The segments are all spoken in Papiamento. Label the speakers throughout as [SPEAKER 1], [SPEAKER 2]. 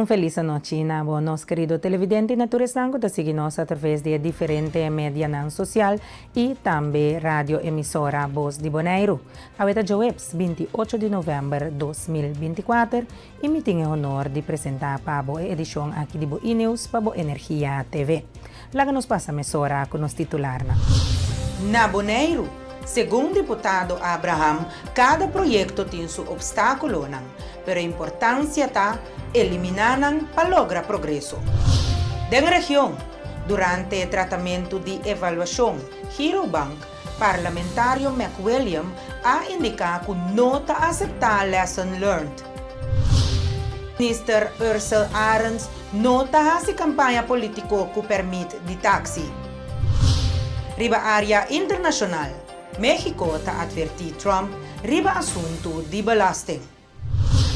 [SPEAKER 1] Un felis anochi na bo nos kerido televidente i na tur esnan ku ta sigui nos atraves di e diferente medianan sosial i tambe radio emisora Bos di Boneiru. Awe ta djoweps 28 di novèmber 2024 i mi tin e honor di presentá pa bo e edishon aki di bo E-News pa bo Energia TV. Laga nos pasa mesora ku nos titularnan.
[SPEAKER 2] Na Boneiru, segun diputado Abraham, kada proyekto tin su opstákulonan, pero importansia ta eliminá nan pa logra progreso. Den region, durante tratamentu di evaluashon Girobank, parlamentario McWilliam a indiká ku no ta aseptá lesson learned. Minister Ursell Arends no ta hasi kampaña polítiko ku pèrmit di taksi. Riba área internashonal, México ta atvertí Trump riba asuntu di belasting.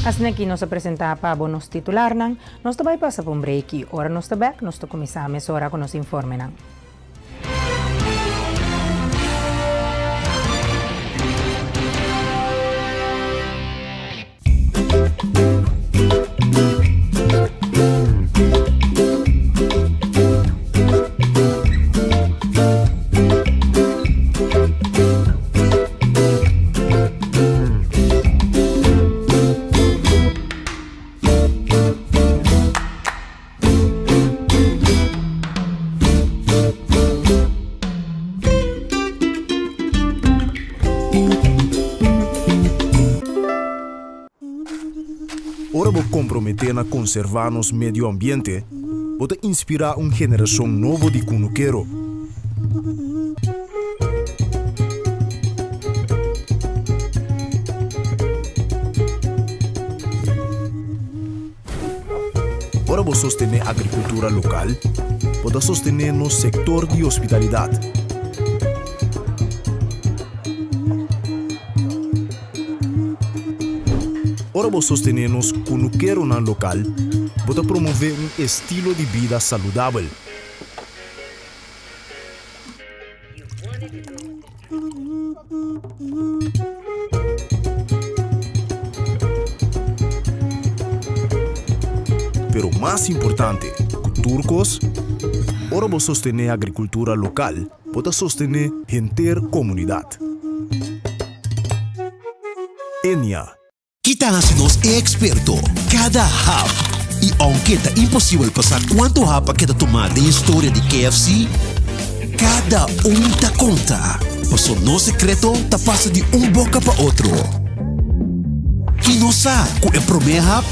[SPEAKER 1] Asina aki nos a presentá pa bo nos titularnan. Nos ta bai pasa pa un break i ora nos ta bèk nos ta kuminsá mesora ku nos informenan.
[SPEAKER 3] Ora bo komprometé na konservá nos medio ambiente, bo ta inspirá un generashon nobo di kunukero. Ora bo sostené agrikultura lokal, bo ta sostené nos sektor di hospitalidat. Ora bo sostené nos kunukeronan lokal, bo ta promové un estilo di bida saludabel. Pero mas importante ku tur kos, ora bo sostené agrikultura lokal, bo ta sostené henter komunidat. Enia.
[SPEAKER 4] Ki ta hasi nos e eksperto? Kada hap! I ounke ta imposibel pa sa kuantu hap a keda tumá den historia di KFC, kada un ta konta, paso nos sekreto ta pasa di un boka pa otro. I nos sa ku e promé hap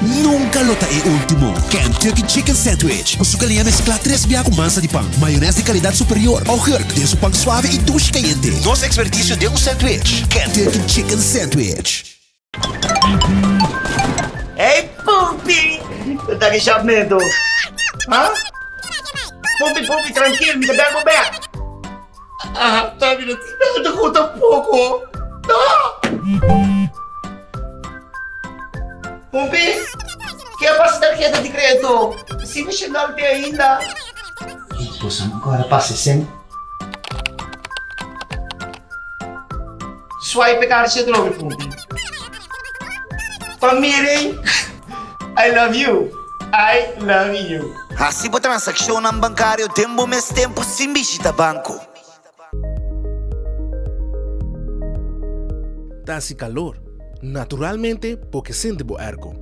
[SPEAKER 4] nunka lo ta e último. Kentucky Chicken Sandwich ku su galiña mesklá tres bia ku mansa di pan, mayonès di kalidat superior, augurk den su pan suave i dushi kayente. Nos ekspertisio den un sandwich, Kentucky Chicken Sandwich.
[SPEAKER 5] Hey Pumpi! Bo ta ki shapmento? Ha? Pumpi, Pumpi, trankil, mi ta bel bo bek. Ah, ta mi no tin nada ku tampoko. No! Pumpi, ke a pasa tarheta di kredito? Si mi shenal te ainda.
[SPEAKER 6] Boso no kòrda pasa esei?
[SPEAKER 5] Swipe e karchi atrobe, Pumpi. Pa miren, I love you, I love you.
[SPEAKER 7] Hasi bo transakshonnan bankario den bo mes tempu sin bishita banko.
[SPEAKER 8] Ta hasi kalor, naturalmente bo ke sinti bo airco.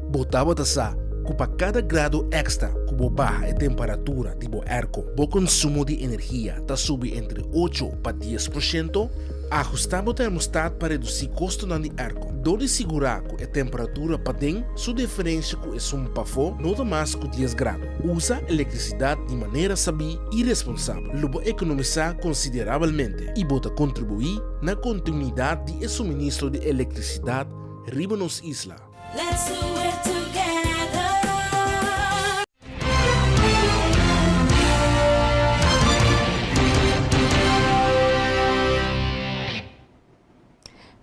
[SPEAKER 8] Bo tabata sa ku pa kada grado èkstra ku bo baha e temperatura di bo airco, bo konsumo di energia ta subi entre ocho pa dies porshento? Ahustá bo termostat pa redusí kostonan di airco dor di sigurá ku e temperatura paden su diferensia ku esun pafó no ta mas ku dies grado. Usa elektrisidat di manera sabí i responsabel. Lo bo ekonomisá konsiderabelmente i bo ta kontribuí na kontinuidat di e suministro di elektrisidat riba nos isla.
[SPEAKER 9] Let's do it together.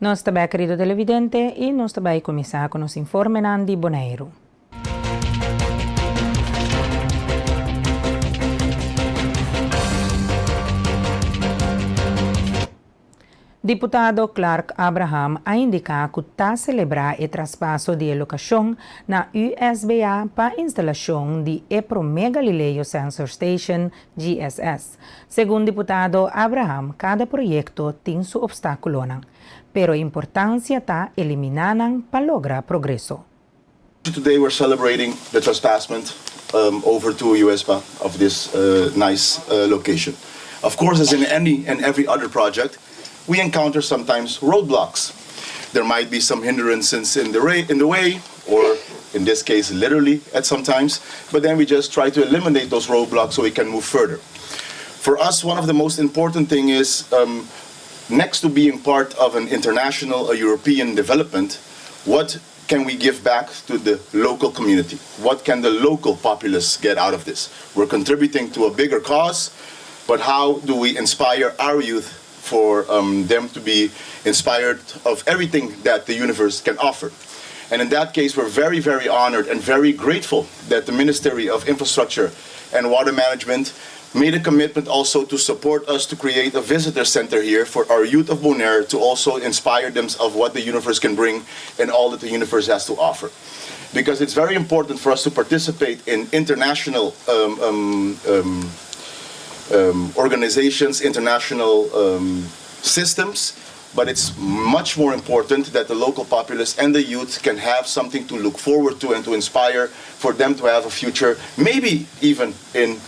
[SPEAKER 1] Nos ta bai kerido televidente i nos ta bai kuminsá ku nos informenan di Boneiru. Diputado Clark Abraham a indiká ku ta selebrá e traspaso di lokashon na USBA pa instalashon di e promé Galileo Sensor Station GSS. Segun diputado Abraham, kada proyekto tin su opstákulonan, pero importansia ta eliminá nan pa logra progreso.
[SPEAKER 10] Today we're celebrating the trespassment over to UESPA of this nice location. Of course, as in any and every other project, we encounter sometimes roadblocks. There might be some hindrances in the way, or in this case, literally at some times, but then we just try to eliminate those roadblocks so we can move further. For us, one of the most important thing is, next to being part of an international, a European development, what can we give back to the local community? What can the local populace get out of this? We're contributing to a bigger cause, but how do we inspire our youth for them to be inspired of everything that the universe can offer? And in that case, we're very, very honored and very grateful that the Ministry of Infrastructure and Water Management made a commitment also to support us to create a visitor center here for our youth of Bonaire to also inspire them of what the universe can bring and all that the universe has to offer. Because it's very important for us to participate in international organizations, international systems, but it's much more important that the local populace and the youth can have something to look forward to and to inspire for them to have a future, maybe even in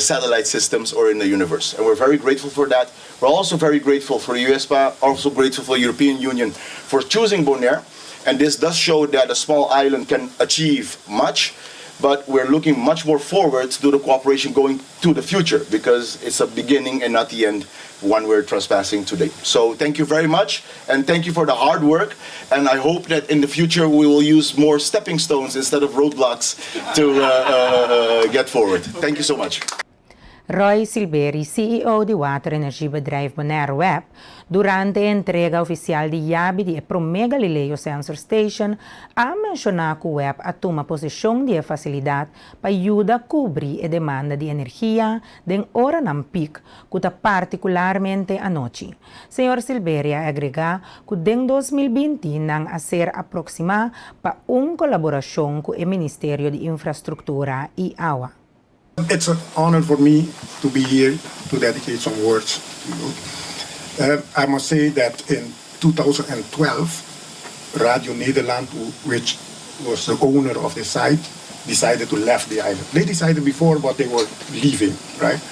[SPEAKER 10] satellite systems or in the universe. And we're very grateful for that. We're also very grateful for UESPA, also grateful for the European Union for choosing Bonaire. And this does show that a small island can achieve much, but we're looking much more forward to the cooperation going to the future because it's a beginning and not the end one we're trespassing today. So thank you very much and thank you for the hard work and I hope that in the future we will use more stepping stones instead of roadblocks to get forward. Thank you so much.
[SPEAKER 1] Roy Silveri, CEO di Waterenergiebedrijf Bonaire WEB, durante e entrega ofisial di yabi di promé Galileo Sensor Station, a menshoná ku WEB a tuma poseshon di fasilidat pa yuda kubri e demanda di energia den oranan peak, ku ta partikularmente anochi. Señor Silveri a agregá ku den 2020 nan a ser aproksimá pa un kolaborashon ku e Ministerio di Infrastruktura i Awa.
[SPEAKER 11] It's an honor for me to be here to dedicate some words to you. I must say that in 2012, Radio Nederland, which was the owner of the site, decided to left the island. They decided before, but they were leaving, right?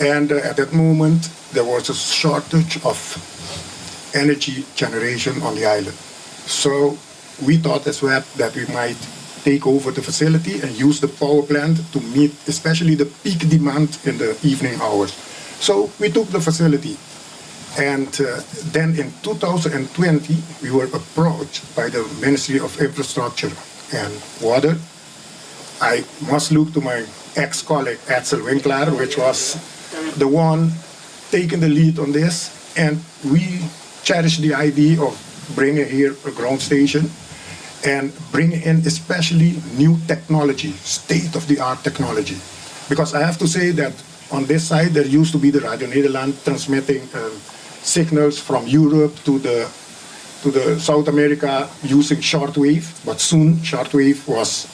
[SPEAKER 11] And at that moment, there was a shortage of energy generation on the island. So we thought as well that we might take over the facility and use the power plant to meet especially the peak demand in the evening hours. So we took the facility. And then in 2020, we were approached by the Ministry of Infrastructure and Water. I must look to my ex-colleague Edsel Winkler, which was the one taking the lead on this. And we cherish the idea of bringing here a ground station and bringing in especially new technology, state-of-the-art technology. Because I have to say that on this side there used to be the Radio Nederland transmitting signals from Europe to the South America using shortwave, but soon shortwave was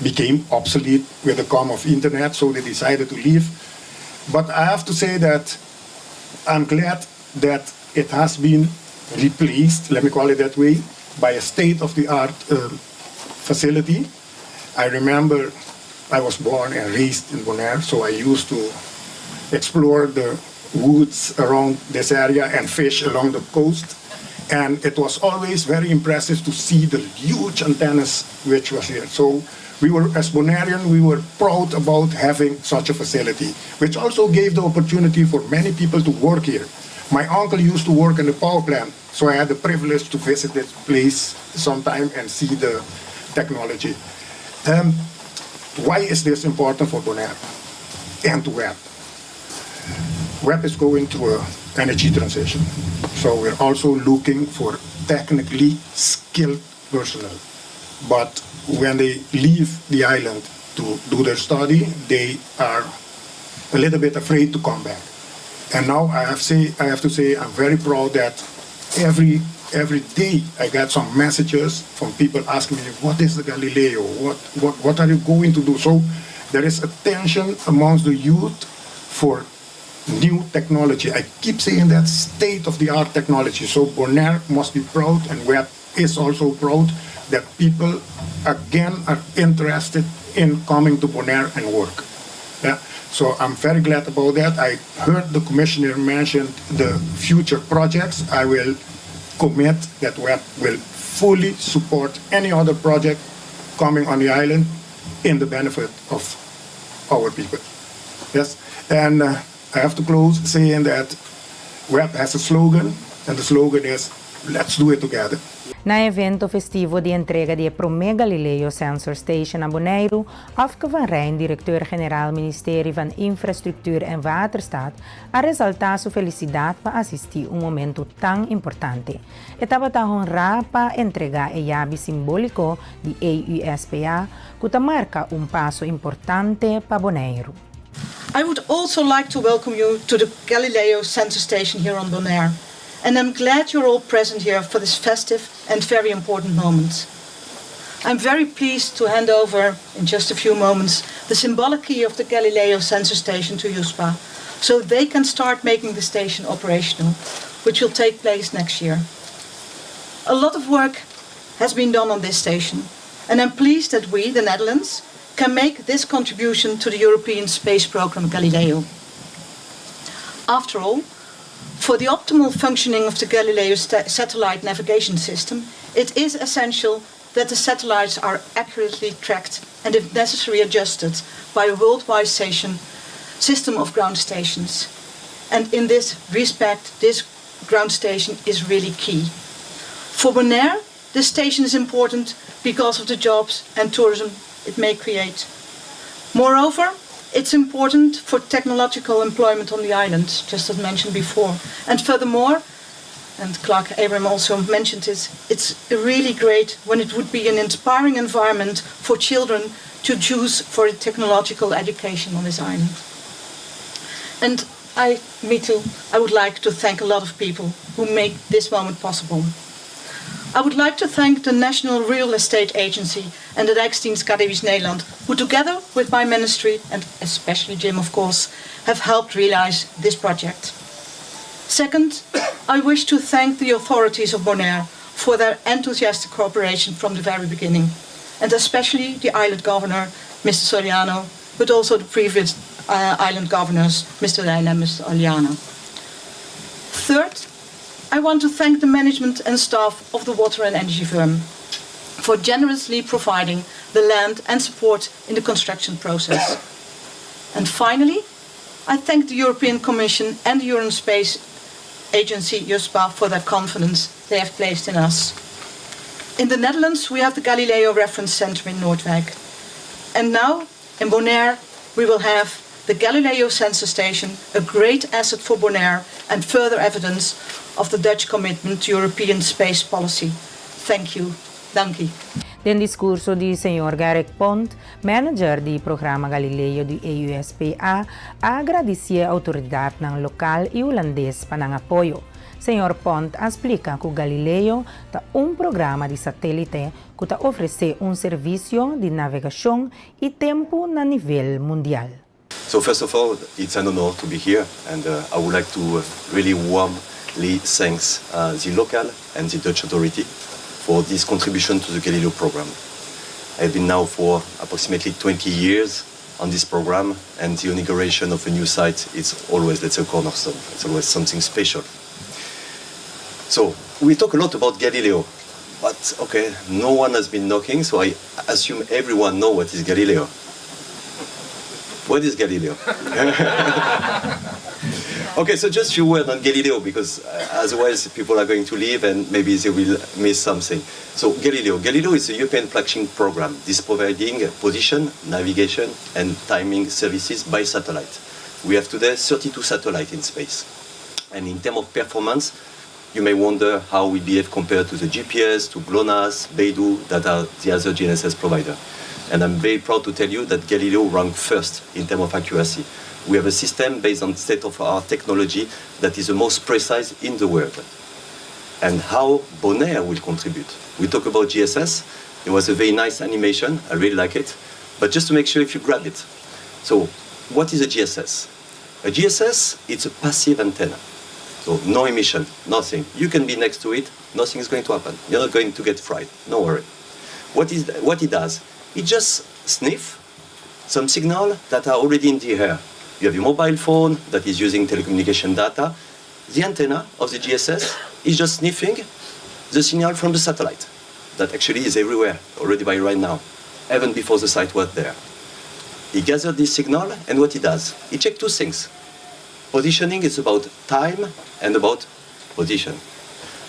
[SPEAKER 11] became obsolete with the come of internet, so they decided to leave. But I have to say that I'm glad that it has been replaced, let me call it that way, by a state-of-the-art facility. I remember I was born and raised in Bonaire, so I used to explore the woods around this area and fish along the coast. And it was always very impressive to see the huge antennas which was here. So we were, as Bonairean, we were proud about having such a facility, which also gave the opportunity for many people to work here. My uncle used to work in the power plant, so I had the privilege to visit this place sometime and see the technology. Why is this important for Bonaire and to WEB? WEB is going through an energy transition. So we're also looking for technically skilled personnel. But when they leave the island to do their study, they are a little bit afraid to come back. And now I have to say I'm very proud that Every every day I got some messages from people asking me, what is the Galileo? What, what, what are you going to do? So there is a tension amongst the youth for new technology. I keep saying that state-of-the-art technology. So Bonaire must be proud and WEB is also proud that people again are interested in coming to Bonaire and work. Yeah. So I'm very glad about that. I heard the commissioner mention the future projects. I will commit that WEB will fully support any other project coming on the island in the benefit of our people. Yes, and I have to close saying that WEB has a slogan, and the slogan is, let's do it together.
[SPEAKER 1] Na evento festivo di entrega di promé Galileo Sensor Station na Boneiru, Afke van Rijn, direkteur-generaal Ministerie van Infrastructuur en Waterstaat, a resaltá su felisidat pa asistí un momento tan importante. E tabata honrá pa entregá e yabi simbóliko di EUSPA, ku ta marka un paso importante pa Boneiru.
[SPEAKER 12] I would also like to welcome you to the Galileo Sensor Station here on Bonaire. And I'm glad you're all present here for this festive and very important moment. I'm very pleased to hand over, in just a few moments, the symbolic key of the Galileo sensor station to EUSPA, so they can start making the station operational, which will take place next year. A lot of work has been done on this station, and I'm pleased that we, the Netherlands, can make this contribution to the European space program Galileo. After all, for the optimal functioning of the Galileo satellite navigation system, it is essential that the satellites are accurately tracked and, if necessary, adjusted by a worldwide station, system of ground stations. And in this respect, this ground station is really key. For Bonaire, this station is important because of the jobs and tourism it may create. Moreover, it's important for technological employment on the island, just as mentioned before. And furthermore, and Clark Abraham also mentioned it, it's really great when it would be an inspiring environment for children to choose for a technological education on this island. And I, me too, I would like to thank a lot of people who make this moment possible. I would like to thank the National Real Estate Agency and the Rijksdienst Caribisch Nederland, who together with my ministry, and especially Jim of course, have helped realize this project. Second, I wish to thank the authorities of Bonaire for their enthusiastic cooperation from the very beginning, and especially the island governor, Mr. Soliano, but also the previous island governors, Mr. Leila and Mr. Aliana. Third, I want to thank the management and staff of the water and energy firm for generously providing the land and support in the construction process. And finally, I thank the European Commission and the European Space Agency, EUSPA, for their confidence they have placed in us. In the Netherlands, we have the Galileo Reference Center in Noordwijk. And now, in Bonaire, we will have the Galileo Sensor Station, a great asset for Bonaire and further evidence of the Dutch commitment to European space policy. Thank you. Danki.
[SPEAKER 1] Den diskurso di señor Garrick Pont, manager di programa Galileo di EUSPA, a gradisí outoridatnan lokal i hulandes pa nan apoyo. Señor Pont a splika ku Galileo ta un programa di satélite ku ta ofresé un servisio di navegashon i tempu na nivel mundial.
[SPEAKER 13] So first of all, it's an honor to be here, and I would like to really warmly thank the local and the Dutch authority for this contribution to the Galileo program. I've been now for approximately 20 years on this program, and the inauguration of a new site is always, let's say, a cornerstone. It's always something special. So we talk a lot about Galileo, but okay, no one has been knocking, so I assume everyone know what is Galileo. What is Galileo? Okay, so just few words on Galileo because otherwise people are going to leave and maybe they will miss something. So Galileo. Galileo is a European flagship program. This providing position, navigation, and timing services by satellite. We have today 32 satellites in space. And in terms of performance, you may wonder how we behave compared to the GPS, to GLONASS, Beidou, that are the other GNSS provider. And I'm very proud to tell you that Galileo ranked first in terms of accuracy. We have a system based on state-of-the-art technology that is the most precise in the world. And how Bonaire will contribute. We talk about GSS. It was a very nice animation. I really like it. But just to make sure if you grab it. So what is a GSS? A GSS, it's a passive antenna. So no emission, nothing. You can be next to it, nothing is going to happen. You're not going to get fried, no worry. What, is, what it does, it just sniff some signal that are already in the air. You have your mobile phone that is using telecommunication data. The antenna of the GSS is just sniffing the signal from the satellite that actually is everywhere already by right now, even before the site was there. He gathered this signal, and what he does, he checks two things. Positioning is about time and about position.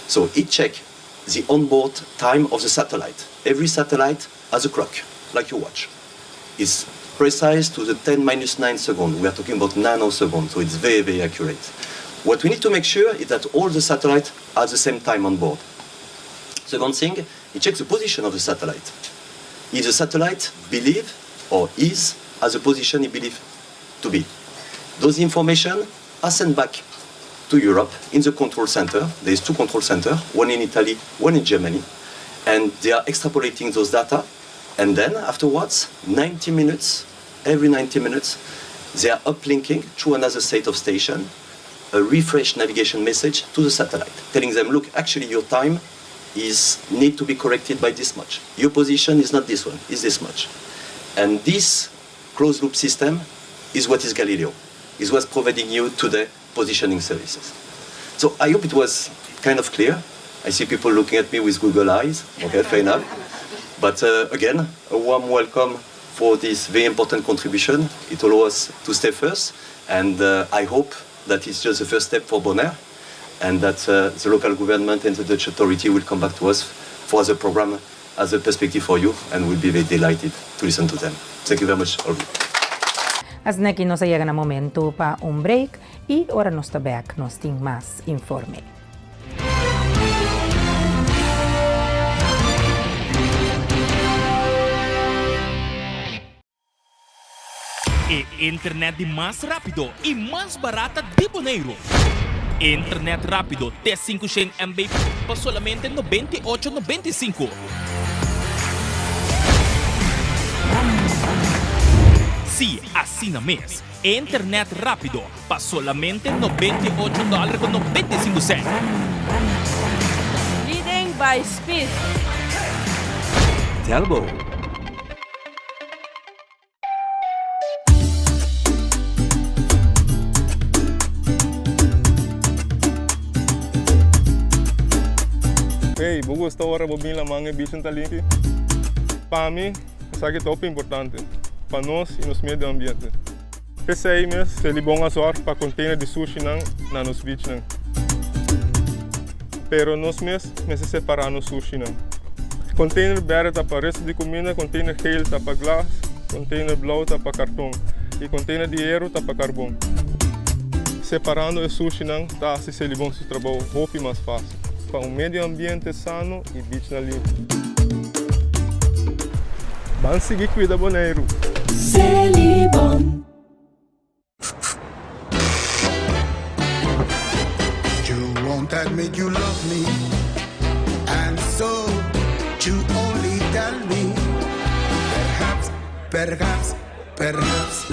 [SPEAKER 13] So he checks the onboard time of the satellite. Every satellite has a clock, like your watch. It's precise to the 10 minus 9 second. We are talking about nanosecond, so it's very, very accurate. What we need to make sure is that all the satellites are the same time on board. Second thing, it checks the position of the satellite. If the satellite believe or is at the position he believes to be. Those information are sent back to Europe in the control center. There is two control centers, one in Italy, one in Germany. And they are extrapolating those data. And then afterwards, 90 minutes, every 90 minutes, they are uplinking to another state of station a refresh navigation message to the satellite, telling them, look, actually your time is need to be corrected by this much. Your position is not this one, is this much. And this closed loop system is what is Galileo, is what's providing you today positioning services. So I hope it was kind of clear. I see people looking at me with Google eyes. Okay, fair enough. But uh, again, a warm welcome for this very important contribution. It allows us to stay first, and uh, I hope that it's just the first step for Bonaire, and that uh, the local government and the Dutch authority will come back to us for the program as a perspective for you, and we'll be very delighted to listen to them. Thank you very much, all of you.
[SPEAKER 1] Asina aki nos a yega na momento pa un break y ora nos ta bek nos tin mas informe.
[SPEAKER 14] E internet di mas rápido i mas barata di Boneiru. Internet rápido te 500 MB pa solamente 98 95. Sí, asina mes. Internet rápido pa solamente 98 dòler ku 95 sènt.
[SPEAKER 15] Leading by speed.
[SPEAKER 13] Telbo.
[SPEAKER 16] Hey, bo gusta ora bo bin laman e bichin ta limpi? Pa mi, esaki ta hopi importante pa nos y nos medio ambiente. P'esei mes, Selibon a zorg pa container di sushinan na nos beachnan. Pero nos mes mester separa nos sushinan. Container berde ta pa resto di cuminda, container geel ta pa glas, container blauw ta pa carton y container di hero ta pa carbon. Separando e sushinan ta haci Selibon su trabou hopi mas facil pa un medio ambiente sano y beachnan limpi. Ban sigui cuida Boneiru!
[SPEAKER 9] Selibon.
[SPEAKER 17] You won't admit you love me And so you only tell me Perhaps, perhaps, perhaps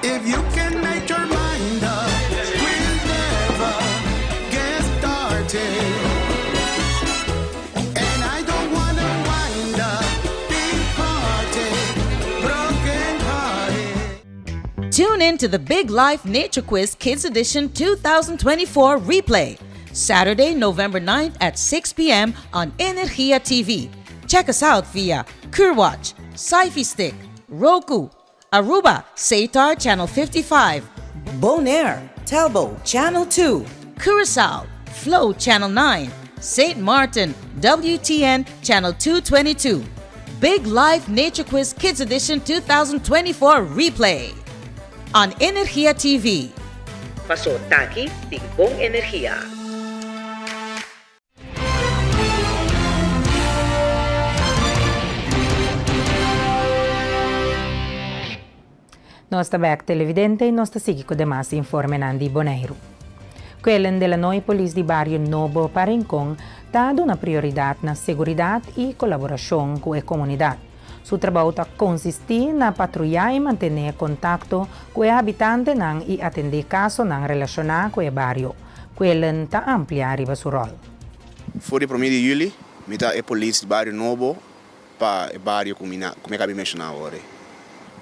[SPEAKER 17] If you can make your mind up We'll never get started And I don't wanna wind up Departed, broken hearted
[SPEAKER 18] Tune in to the Big Life Nature Quiz Kids Edition 2024 replay. Saturday, November 9th at 6 p.m. on Energia TV. Check us out via Curwatch, Sci-Fi Stick, Roku, Aruba, Satar Channel 55, Bonaire, Telbo Channel 2, Curacao, Flow Channel 9, St. Martin, WTN Channel 222. Big Live Nature Quiz Kids Edition 2024 replay on Energia TV.
[SPEAKER 19] Paso t'aki tin bon energia.
[SPEAKER 1] Nos ta bek televidente y nos ta sigui cu demas informenan di Boneiru. Quellen Delanoy Polis di Bario Nobo pa Rincon ta duna prioridat na seguridat i kolaborashon ku e komunidat. Su trabou ta konsistí na patruyá i mantené kontakto ku e habitantenan i atendé kasonan relashoná ku e bario. Quellen ta amplia riba su ròl.
[SPEAKER 15] For di promé di yüli mi ta e polis di Bario Nobo pa e bario ku mi na ku mi a kabi menshoná awor ei.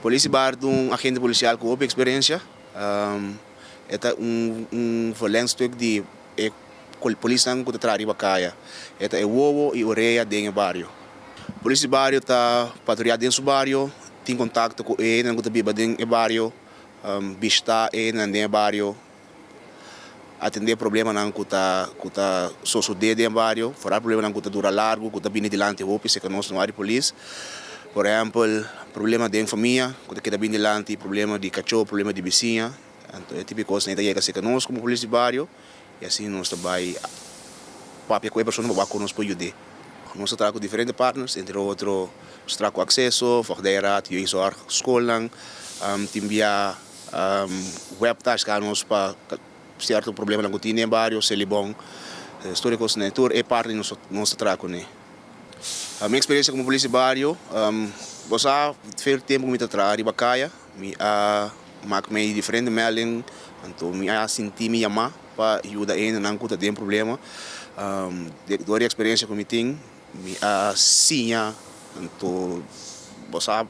[SPEAKER 15] Polis di bario ta un agente polisial ku hopi eksperensia. E ta un un verlengstuk di e polisnan ku ta traha riba kaya. E ta e wowo i orea den e bario. Polis di bario ta patruyá den su bario, tin kontakto ku e hendenan ku ta biba den e bario, bishitá e hendenan den e bario, atendé problemanan ku ta ku ta sosodé den bario, foral problemanan ku ta dura largu, ku ta bini dilanti hopi serka nos na wari polis. Por ehèmpel, problema den famia ku ta keda bini dilanti, problema di kachó, problema di bisiña. Anto e tipo di kosnan ei ta yega serka nos komo polis di bario i asina nos ta bai papia ku e persona pa wak ku nos por yud'é. Nos ta traha ku diferente partners, entre otro nos ta traha ku Akseso, Voogdijraad, Jeugdzorg, skolnan, tin bia. Web ta acerca nos pa cierto problemanan cu tin den bario, Selibon, tur e cosnan, tur e parti nos nos ta traha cune. Mi experiencia como polis di bario, bo sa veel tempo cu mi ta traha riba caya, mi a mak mey diferente melding, anto mi a sinti mi yama pa yuda e hendenan cu ta den problema. Door di experiencia cu mi tin, mi a siña, anto bo sa.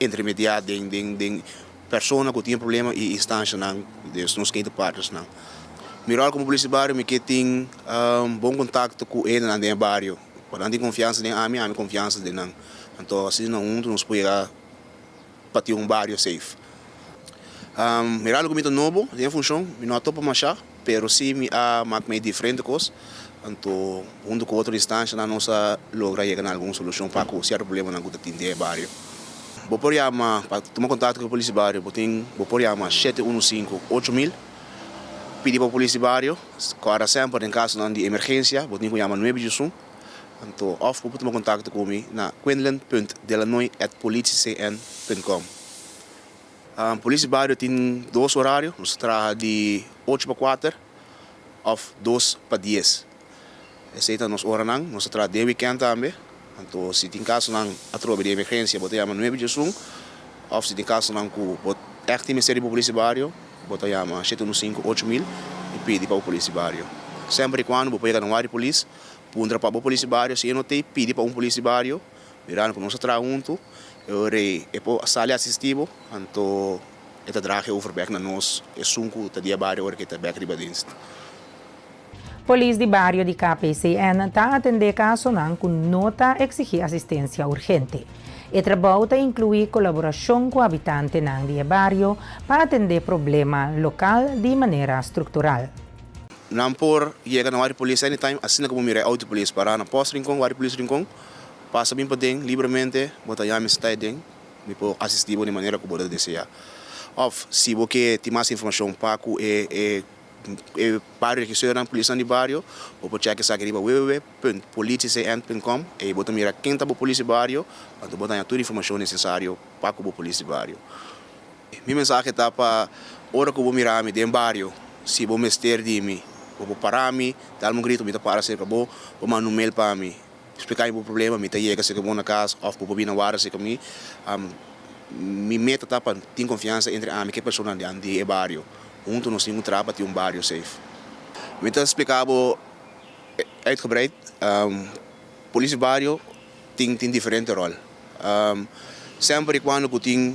[SPEAKER 15] Intermediá den den den persona ku tin problema i instanshanan, dus nos kente partnersnan. Mi ròl komo polis di bario mi ke tin bon kontakto ku hendenan den e bario, pa nan tin konfiansa den ami, ami konfiansa den nan. Anto asina huntu nos por yega pa tin un bario safe. Mi ròl ku mi ta nobo den e funshon, mi no a topa mashá, pero si mi a mak mei diferente kos, anto huntu ku otro instanshanan nos a logra yega na algun solushon pa ku sierto problemanan ku ta tin den e bario. Bo por yama pa tuma kontakto ku e polis di bario, bo tin bo por yama shete unu sinku 8000, pidi pa polis di bario, kòrda semper den kasonan di emergensia bo tin ku yama nuebe djesun, anto òf bo por tuma kontakto ku mi na quinlan punt delanoy at politiecn punt com. Polis di bario tin dos orario, nos ta traha di ocho pa kuater òf dos pa dies. Esei ta nos oranan, nos ta traha den wikènt tambe. Anto si tin kasonan atrobe di emergensia bo ta yama nuebe djesun òf si tin kasonan ku bo ègt tin mester di bo polis di bario bo ta yama shete unu sinku 8000 i pidi pa bo polis di bario. Semper i kuando bo por yega na wari polis puntra pa bo polis di bario, si e no t'ei pidi pa un polis di bario. Mirando ku nos a traha huntu, e ora ei e por sali asistí bo, anto e ta draga e over bèk na nos, esun ku ta di e bario ora ku e ta bèk riba dienst.
[SPEAKER 1] Polis di bario di KPCN ta atendé kasonan ku no ta eksigí asistensia urgente. E trabou ta inkluí kolaborashon ku habitantenan di e bario pa atendé problema lokal di manera struktural.
[SPEAKER 15] Nan por yega na wari polis anytime asina ku bo mira e outo polis pará na pòst Rincon, wari polis Rincon, pasa bin paden libremente, bo ta yami si ta aden, mi por asistí bo di manera ku bo ta deseá. Òf si bo ke tin mas informashon pa ku e e e bario regiseurnan, polisnan di bario, bo por chèk esaki riba www punt politiecn punt com, ei bo ta mira ken ta bo polis di bario, anto bo ta haña tur informashon nesesario pa ku bo polis di bario. Mi mensahe ta pa ora ku bo mira mi den bario, si bo mester di mi, bo por para mi, dal mi un grito, mi ta para serka bo, bo manda un mail pa mi, splika mi bo problema, mi ta yega serka bo na kas òf bo por bini na warda serka mi. Mi meta ta pa tin konfiansa entre ami ku e personanan di e bario. Huntu nos tin ku traha pa tin un bario safe. Mi ta splika bo uitgebreid, polis di bario tin tin diferente ròl. Semper i kuando ku tin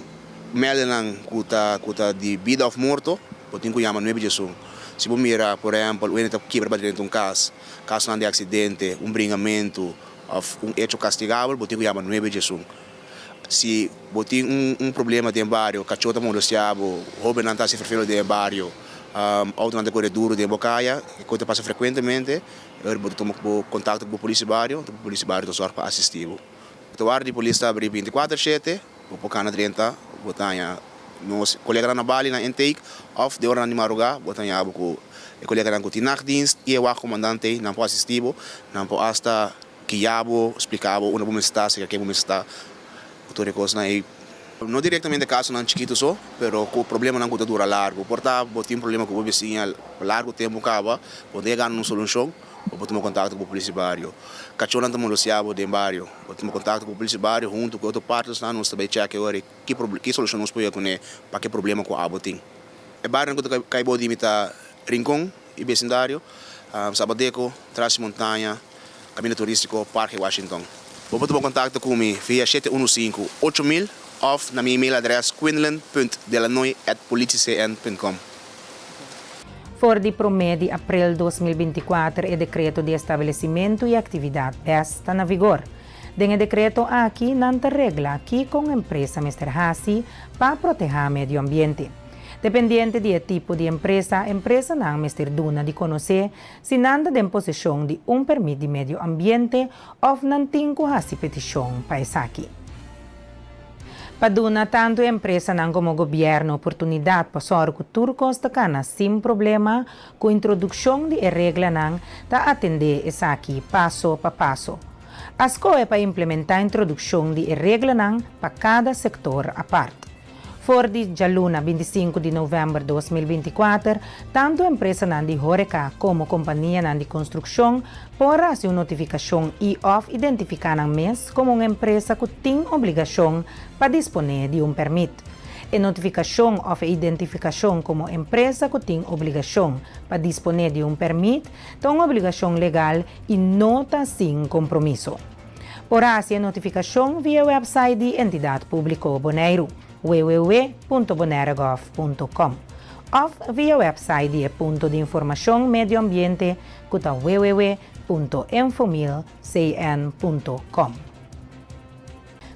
[SPEAKER 15] mèldenan ku ta ku ta di bida òf morto, bo tin ku yama nuebe djesun. Si bo mira, por ehèmpel, un hende ta kibra badrenta un kas, kasonan di aksidente, un bringamentu òf un echo kastigabel, bo tin ku yama nuebe djesun. Si bo tin un un problema den bario, kachó ta molestiá bo, hóbennan ta hasi ferfelu den e bario, outonan ta kore duru den bo kaya, e kos ta pasa frekuentemente, E ora bo ta tuma bo kontakto ku bo polis di bario, anto bo polis di bario ta sòrg pa asistí bo. E warda di polis ta abrí bintikuater shete, bo por kana drenta, bo ta haña nos koleganan na bali na intake òf den oranan di marugá bo ta haña bo ku e koleganan ku tin nachtdienst i e wachkomandant ei, nan por asistí bo, nan por asta guia bo, splika bo unda bo mester ta, serka ken bo mester ta, ku tur e kosnan ei. No direktamente kasonan chikitu so, pero ku problemanan ku ta dura largu. Por ta bo tin problema ku bo bisiña pa largu tempu kaba, bo no ta yega na un solushon, bo por tuma kontakto ku bo polis di bario. Kachónan ta molestiá bo den bario, bo tuma kontakto ku bo polis di bario huntu ku e otro partnersnan nos ta bai chèk e ora ki ki solushon nos por yega kuné pa ki problema ku abo tin. E barionan ku ta kai bou di mi ta Rincon i besindario, Sabadeco, Tras di Montaña, Kaminda Turístiko, Parke Washington. Bo por tuma kontakto ku mi via shete unu sinku, 8000 òf na mi email adrès quinlan punt delanoy at politiecn punt com.
[SPEAKER 1] For di promé di aprel 2024 e dekreto di establesimentu i aktividat bes ta na vigor. Den e dekreto aki nan ta regla kiko un empresa mester hasi pa protehá medio ambiente. Dependiente di e tipo di empresa, empresanan mester duna di konosé si nan ta den poseshon di un permit di medio ambiente òf nan tin ku hasi petishon pa esaki. Pa duna tantu e empresanan komo gobièrnu oportunidat pa sòru ku tur kos ta kana sin problema, ku introdukshon di e reglanan ta atendé esaki paso pa paso. A skohe pa implementá introdukshon di e reglanan pa kada sektor apart. For di djaluna 25 di novèmber 2024, tantu empresanan di hóreka komo kompanianan di konstrukshon por hasi un notifikashon i òf identifiká nan mes komo un empresa ku tin obligashon pa disponé di un pèrmit. E notifikashon òf e identifikashon komo empresa ku tin obligashon pa disponé di un pèrmit ta un obligashon legal i no ta sin kompromiso. Por hasi e notifikashon via e wèpsait di Entidat Públiko Boneiru, www.bonairegov.com, òf via wèpsait di e Punto di Informashon Medio Ambiente ku ta www.infomilcn.com.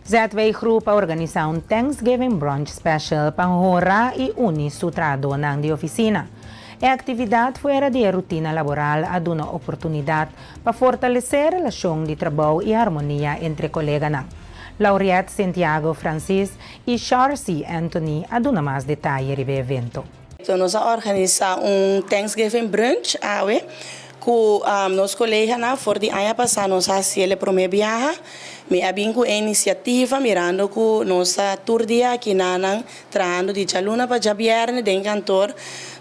[SPEAKER 1] ZW Groep a organisá un Thanksgiving Brunch Special pa honra i uni su trahadónan di ofisina. E aktividat fuera di e rutina laboral a duna oportunidat pa fortalesé relashon di trabou i harmonia entre koleganan. Lauriette Sentiago Francis i Sharcy Anthony a duna mas detaye riba e evento.
[SPEAKER 20] Nos a organisá un Thanksgiving Brunch awe ku nos koleganan. For di aña pasá nos a hasiel e promé biaha. Mi a bin ku e inisiativa mirando ku nos ta tur dia aki nanan trahando di djaluna pa djabièrnè den kantor.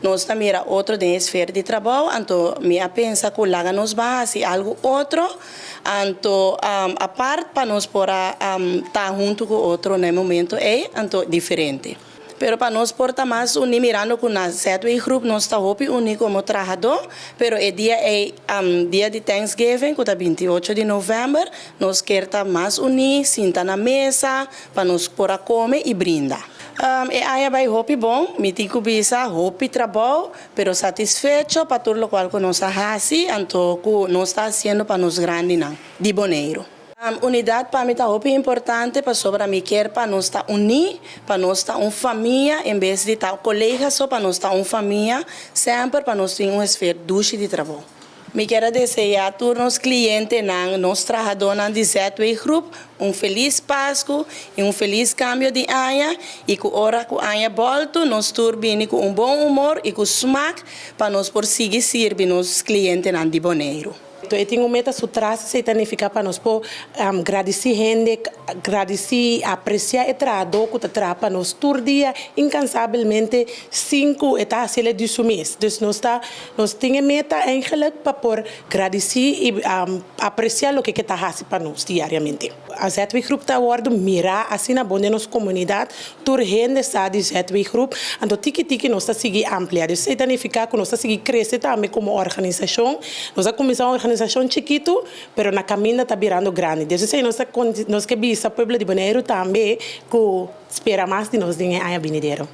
[SPEAKER 20] Nos ta mira otro den e sfera di trabou, anto mi a pensa ku laga nos ban hasi algu otro, anto apart pa nos por a ta huntu ku otro na e momento ei, anto diferente. Pero pa nos por ta mas uní mirando ku na ZW Groep nos ta hopi uní komo trahadó, pero e dia ei, dia di Thanksgiving ku ta 28 di novèmber, nos kier ta mas uní, sinta na mesa pa nos por a kome i brinda. E aña bai hopi bon, mi tin ku bisa hopi trabou, pero satisfecho pa tur lokual ku nos a hasi anto ku nos ta hasiendo pa nos grandinan di Boneiru. Unidat pa mi ta hopi importante pasobra mi kier pa nos ta uní, pa nos ta un famia en bes di ta kolega so, pa nos ta un famia semper pa nos tin un esfer dushi di trabou. Mi kier a deseá tur nos klientenan, nos trahadónan di ZW Groep un felis Pasku i un felis kambio di aña i ku ora ku aña bòltu nos tur bini ku un bon humor i ku smak pa nos por sigui sirbi nos klientenan di Boneiru.
[SPEAKER 21] E tin un meta su tras, esei ta nifiká pa nos por gradisí hende, gradisí i apresiá e trahadó ku ta traha pa nos tur dia inkansabelmente sin ku e ta hasiel e di su mes. Dus nos ta nos tin e meta eigenlik pa por gradisí i apresiá loke ke ta hasi pa nos diariamente. ZW Groep ta wòrdu mirá asina bon den nos komunidat, tur hende sa di ZW Groep, anto tiki tiki nos ta sigui amplia. Dus esei ta nifiká ku nos ta sigui krese tambe komo organisashon. Nos a kuminsá un organisashon chikitu, pero na kaminda ta birando grandi. Dus esei nos ta nos ke bisa pueblo di Boneiru tambe ku spera mas di nos den e aña binidero.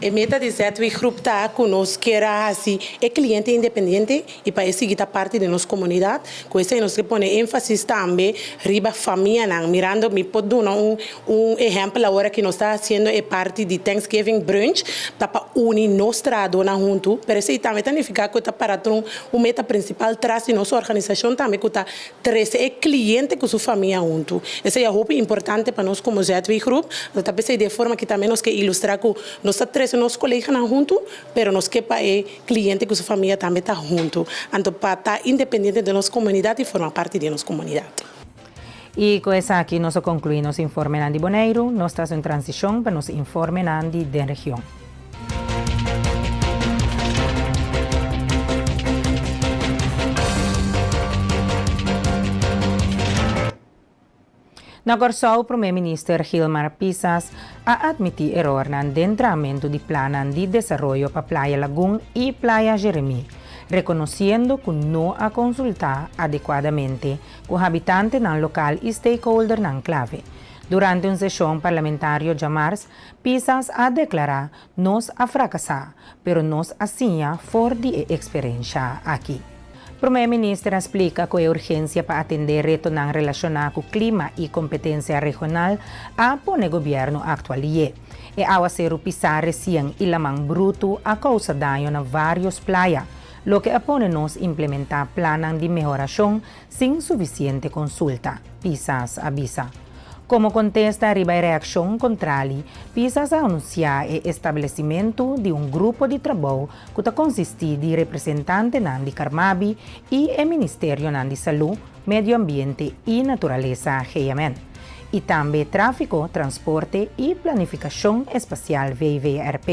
[SPEAKER 21] E meta di ZW Groep ta ku nos kier a hasi e kliente independiente i pa e sigui ta parti di nos komunidat. Ku esei nos ke pone énfasis tambe riba famianan. Mirando mi por duna un un ehèmpel awor aki nos ta hasiendo e parti di Thanksgiving brunch ta pa uni nos trahadónan huntu, pero esei tambe ta nifiká ku ta para tur un meta prinsipal tras di nos organisashon tambe ku ta Trese e kliente ku su famia huntu. Esei a hopi importante pa nos komo ZW Groep. Nos ta p'esei di e forma aki tambe nos ke ilustrá ku nos ta trese nos koleganan huntu, pero nos ke pa e kliente ku su famia tambe ta huntu. Anto pa ta independiente den nos komunidat i forma parti di nos komunidat.
[SPEAKER 1] I ku esaki nos a konkluí nos informenan di Boneiru. Nos ta hasi un transishon pa nos informenan di den region. Na Kòrsou Promé Minister Gilmar Pisas a atmití erornan den trahamentu di plannan di desaroyo pa Playa Lagun i Playa Jeremí, rekonosiendo ku no a konsultá adekuadamente ku habitantenan lokal i stakeholdernan klave. Durante un seshon parlamentario djamars, Pisas a deklará, Nos a frakasá, pero nos a siña for di e eksperensha aki. Promé Minister a splika ku e urgensia pa atendé retonan relashoná ku klima i kompetensia regional a pone gobièrnu aktua lié. E awaseru pisá resien i laman brutu a kousa daño na vários playa, loke a pone nos implementá plannan di mehorashon sin sufisiente konsulta, Pisas a bisa. Komo kontesta riba e reakshon kontrali, Pisas a anunsiá e establesimentu di un grupo di trabou ku ta konsistí di representantenan di Carmabi i e ministerionan di Salú, Medio Ambiente i Naturalesa, GMN, i tambe Tráfiko, Transporte i Planifikashon Espasial, VVRP.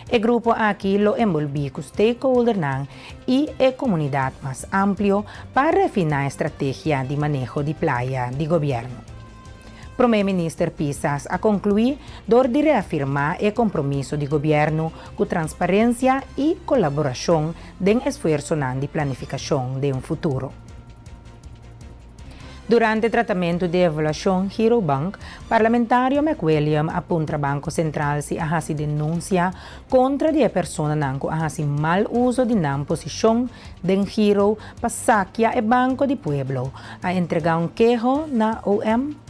[SPEAKER 1] E grupo aki lo enbolbí ku stakeholdernan i e komunidat mas amplio pa refiná e strategia di maneho di playa di gobièrnu. Prome Minister Pisas a konkluí dor di reafirmá e kompromiso di gobièrnu ku transparensia i kolaborashon den esfuersonan di planifikashon den futuro. Durante tratamentu di evaluashon Girobank, parlamentario McWilliam a puntra Banko Sentral si a hasi denunsia kontra di e personanan ku a hasi mal uso di nan posishon den Giro pa sakia e banko di pueblo. A entregá un keho na OM.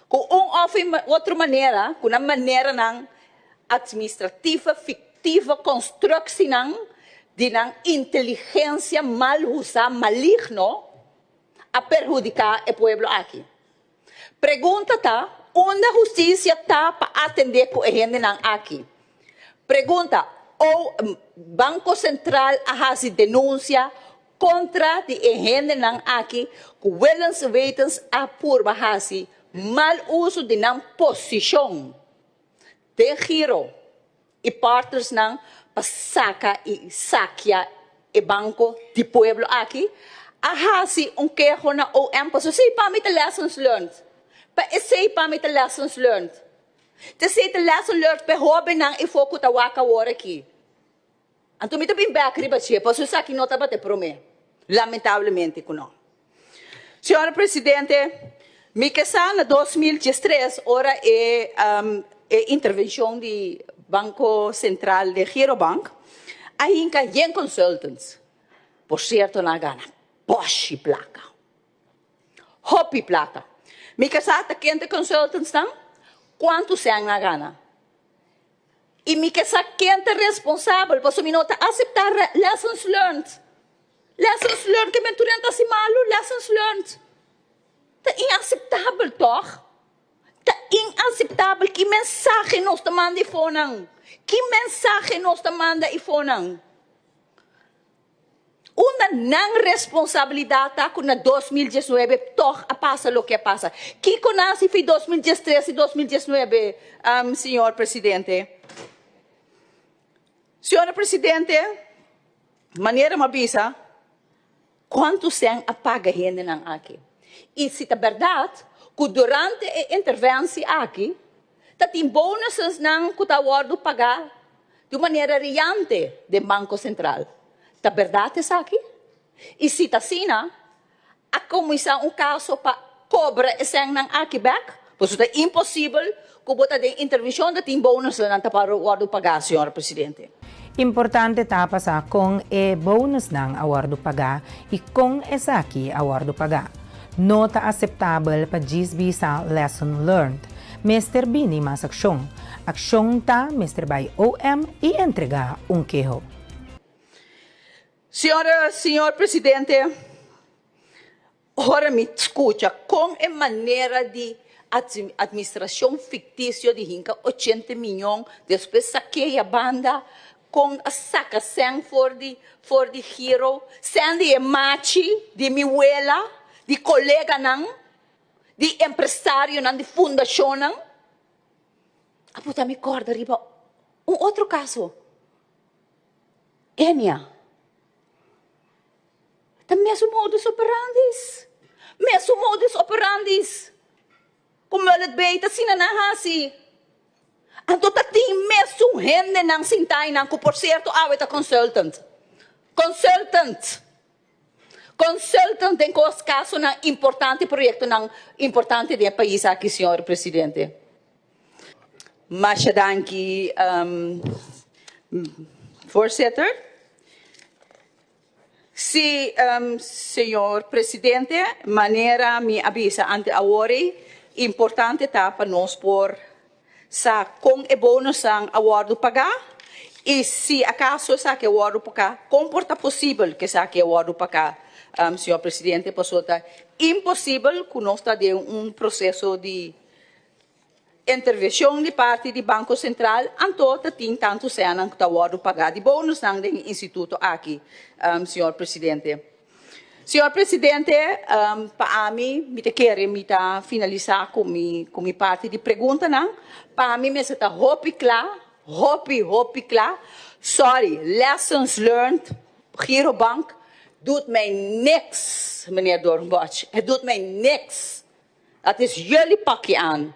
[SPEAKER 2] Ku un òf otro manera, ku nan maneranan atministrativo fiktivo, konstruksinan di nan inteligensia mal usá maligno a perhudiká e pueblo aki. Pregunta ta, unda hustisia ta pa atendé ku e hendenan aki? Pregunta, O Banko Sentral a hasi denunsia kontra di e hendenan aki ku willens wetens a purba hasi mal uso di nan posishon den giro i partnersnan pa saka i sakia e banko di pueblo aki a hasi un keho na OM pasobra esei pa mi ta lessons learned pa esei pa mi ta lessons learned ta esei ta lesson learned pa e hobennan i for ku ta wak awor aki. Anto mi ta bin bek riba dje, pasobra esaki no tabata e promé, lamentablemente ku no. Señora Presidente, mi ke sa na 2013 ora e e intervencion di Banco Central den Girobank a hinca yen consultants. Por cierto nan a gana boshi placa. Hopi placa. Mi ke sa ta ken ta e consultants nan, cuanto cen nan a gana. I mi ke sa ken ta responsabel pasobra mi no ta aseptá lessons learned. Lessons learned ke men tur hende ta hasi malu, lessons learned. Ta inaseptabel tòg? Ta inaseptabel ki mensahe nos ta manda e fonan? Ki mensahe nos ta manda e fonan? Unda nan responsabilidat ta ku na 2019 tòg a pasa loke a pasa? Kiko nan hasi fi 2013 i 2019, señor presidente? Señora presidente, manera mi a bisa, kuantu sèn a paga hendenan aki? I si ta bèrdat ku durante e intervensi aki ta tin bonusesnan ku ta wòrdu pagá Di un manera riante den Banko Sentral. Ta bèrdat esaki? I si ta asina, a kuminsá un kaso pa kobra e sènnan aki bèk? Pasobra ta imposibel ku bo ta den intervenshon ta tin bonusnan ta para wòrdu pagá, señor Presidente.
[SPEAKER 1] Importante ta pa sa kon e bonusnan a wòrdu pagá i kon esaki a wòrdu pagá. No ta aseptabel pa djis bisa lesson learned. Mester bini mas akshon. Akshon ta mester bai OM i entregá un keho.
[SPEAKER 2] Señora, Señor Presidente, ora mi skucha kon e manera di administracion ficticio di hinca ochenta miyon despues sakea banda, kon a saka sèn for di for di giro, sèn di e machi di mi wela. di koleganan, di empresarionan, di fundashonnan. A buta mi kòrda riba un otro kaso, Enia. Ta mesun modus operandis, mesun modus operandis ku Mullet Bay ta asina nan hasi. Anto ta tin mesun hendenan sinta einan ku por sierto awe ta consultant. Consultant! Consultant den kos kasonan importante, proyektonan importante den e pais aki, señor presidente. Masha danki, voorzitter. Sí, señor presidente, manera mi a bisa ante awor ei, importante ta pa nos por sa kon e bonusnan a wòrdu pagá i si akaso esaki a wòrdu pagá, kon por ta posibel ku esaki a wòrdu pagá, señor presidente, pasobra ta imposibel ku nos ta den un proseso di intervenshon di parti di Banko Sentral, anto ta tin tantu sènnan ku ta wòrdu pagá di bonusnan den e instituto aki, señor presidente. Señor presidente, pa ami mi ta kere mi ta finalisá ku mi ku mi parti di preguntanan. Pa ami mester ta hopi kla, hopi hopi kla, sorry, lessons learned, Girobank doet mij niks, meneer Doornbosch, het doet mij niks. Dat is jullie pakje aan.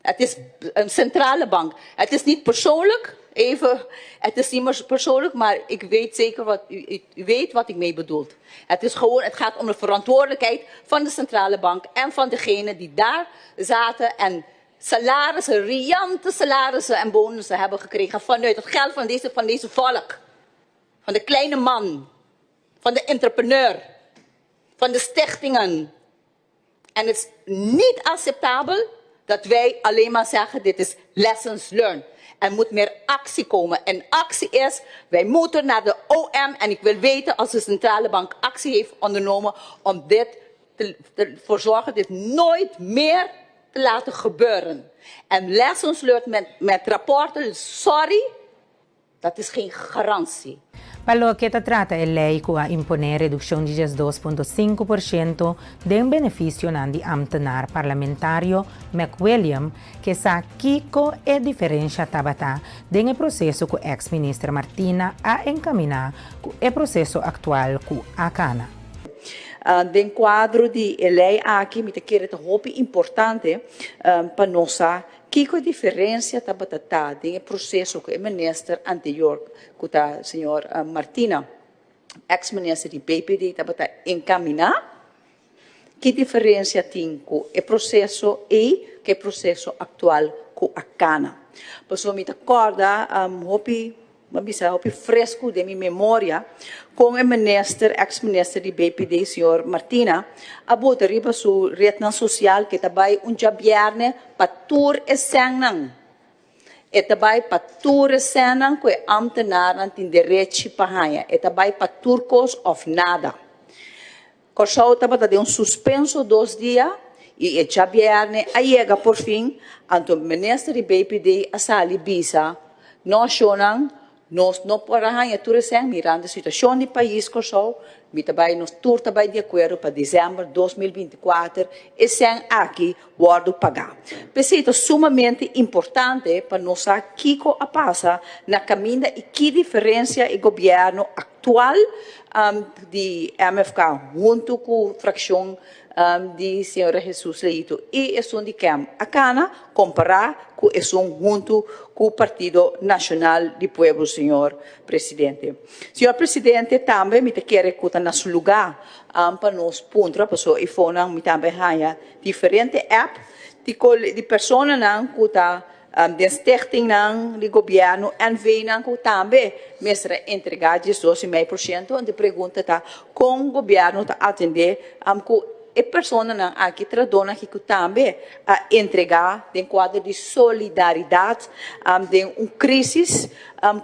[SPEAKER 2] Het is een centrale bank. Het is niet persoonlijk, even, het is niet meer persoonlijk, maar ik weet zeker wat u, u weet wat ik mee bedoel. Het is gewoon, het gaat om de verantwoordelijkheid van de centrale bank en van degenen die daar zaten en salarissen, riante salarissen en bonussen hebben gekregen vanuit het geld van deze, van deze volk. Van de kleine man, van de entrepreneur, van de stichtingen. En het is niet acceptabel dat wij alleen maar zeggen dit is lessons learned. Er moet meer actie komen. En actie is, wij moeten naar de OM en ik wil weten als de centrale bank actie heeft ondernomen om dit te, te voor zorgen dit nooit meer te laten gebeuren. En lessons learned met, met rapporten, sorry, Dat is geen garantie.
[SPEAKER 1] Pa loke ta trata e lei ku a imponé redukshon di 12.5% den benefisionan di ámtenar parlamentario McWilliam ke sa kiko e diferensha tabata den e proseso ku eks minister Martina a enkaminá ku e proseso aktual ku a kana.
[SPEAKER 2] Den kuadro di e lei aki mi ta kere ta hopi importante pa nos sa Kiko e diferencia tabata ta den e proceso cu e minister anterior cu ta señor Martina, ex minister di BPD tabata encamina? Ki diferencia tin cu e proceso ey cu e proceso actual cu a cana? Pasobra mi ta corda hopi Bo a bisa hopi fresku den mi memoria kon e minister, ex minister di BPD, señor Martina, a bota riba su retnan sosial ke ta bai un djabièrnè pa tur e sènnan. E ta bai pa tur e sènnan ku e ámtenarnan tin derechi pa haña. E ta bai pa tur kos òf nada. Kòrsou tabata den un suspenso dos dia i e djabièrnè a yega porfin, anto minister di BPD a sali bisa, No shonnan, nos no por a haña tur esèn mirando e situashon di pais Kòrsou, mi ta bai, nos tur ta bai di akuerdo pa desèmber 2024 e sèn aki wòrdu pagá. P'esei ta sumamente importante pa nos sa kiko a pasa na kaminda i ki diferensia e gobièrnu aktual di MFK huntu ku frakshon di señora Jesus Leito i esun di kem a kana kompará ku esun huntu ku Partido Nashonal di Pueblo, señor Presidente. Señor Presidente, tambe mi ta kere ku ta na su lugá pa nos puntra pasobra e fonan mi tambe haña diferente app di di personanan ku ta den stichtingnan di gobièrnu, NVnan ku tambe mester a entregá 12,5%. Anto e pregunta ta kon gobièrnu ta atendé ku e personanan aki, trahadónan aki ku tambe a entregá den kuadro di solidaridat den un krísis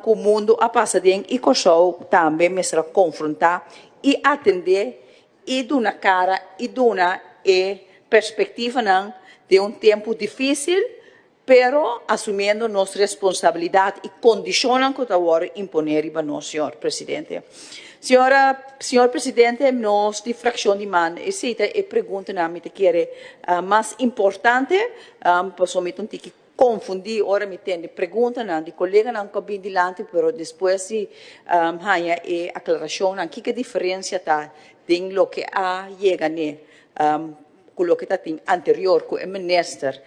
[SPEAKER 2] ku mundu a pasa den i Kòrsou tambe mester a konfrontá i atendé i duna kara i duna e perspektivanan den un tempu difísil. Pero asumiendo nos responsabilidad y condicionnan cu ta worde impone riba nos, señor Presidente. Señora, señor Presidente, nos di fraccion di man, esey ta e preguntanan mi ta kere mas importante, pasobra mi ta un tiki confundi ora mi tende preguntanan di coleganan cu a bin dilanti, pero despues di haya e aclaracionnan kico e diferencia ta den loke a yega n'e ku loke ta tin anterior ku e minister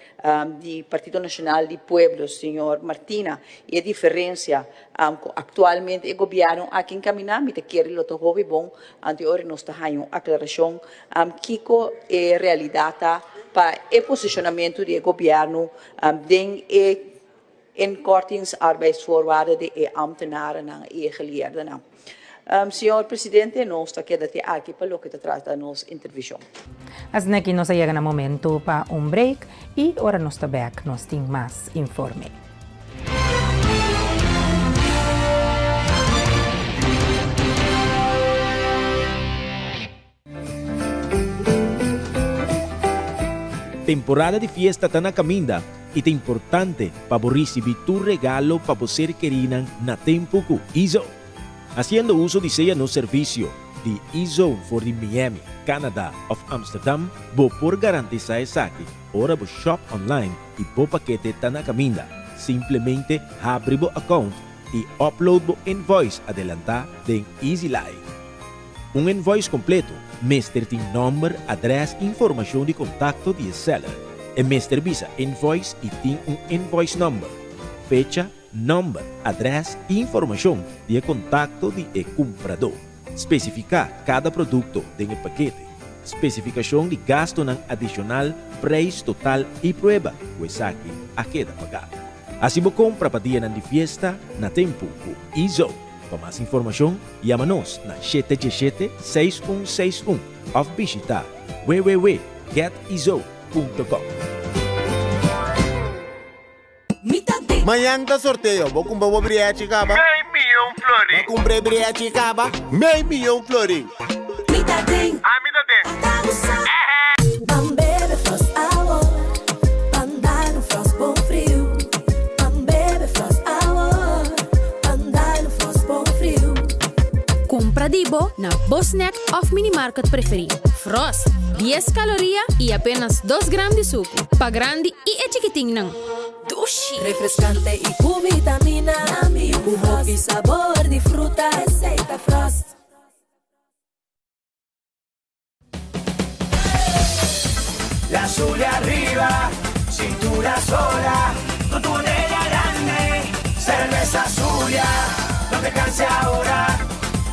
[SPEAKER 2] di Partido Nacional di Pueblo, señor Martina, i e diferencia ku aktualmente e gobièrnu aki enkaminá, mi ta kere lo ta hopi bon anto ora nos ta haña un aklarashon kiko e realidat ta pa e posishonamentu di e gobièrnu den e inkortingsarbeidsvoorwaarden di e ambtenarennan i e geleerdennan. Señor Presidente, nos ta keda te aki pa loke ta trata nos intervishon.
[SPEAKER 1] Asina ki nos a yega na momento pa un break y ora nos ta bek nos tin mas informe.
[SPEAKER 14] Temporada di fiesta ta na caminda y ta importante pa bo ricibi tur regalo pa bo ser kerinan na tempo cu E-Zone. Haciendo uso di sea nos servicio di E-Zone for di Miami, Canada of Amsterdam, bo por garantisa esaki ora bo shop online y bo pakete ta na caminda. Simplemente habri bo account y upload bo invoice adelanta den EasyLive. Un invoice kompleto mester tin nòmber, adrès i informashon di kontakto di e seller. E mester bisa invoice i tin un invoice number, fecha, nòmber, adrès i informashon di e kontakto di e kumpradó. Spesifiká kada produkto den e pakete, spesifikashon di gastunan adishonal, preis total i prueba ku esaki a keda pagá. Hasi bo kompra pa dianan di fiesta na tempu ku eZone. Pa mas informashon, yama nos na 717 6161 òf bishitá www.getizo.com.
[SPEAKER 3] Mañan ta sorteo, bo kumpra bo briachi kaba?
[SPEAKER 22] Mei miyon florin.
[SPEAKER 3] Bo kumpra e briachi kaba? Mei miyon florin.
[SPEAKER 9] Mi ta den.
[SPEAKER 22] Ami ta den.
[SPEAKER 9] Ata bo sa. Ban bebe Frost awor. Ban dal un Frost bon friu. Ban bebe Frost awor. Ban dal un Frost bon friu.
[SPEAKER 23] Kumpra di bo na bo snack òf minimarket preferí. Frost, dies kaloria i apenas dos gram di suku. Pa grandi i e chikitinnan.
[SPEAKER 9] Dushi! Refrescante i ku vitamina. Ku hopi sabor di fruta. Esei ta Frost.
[SPEAKER 17] La Zulia arriba, cintura sola, con tu botella grande, cerveza Zulia, no te canses ahora,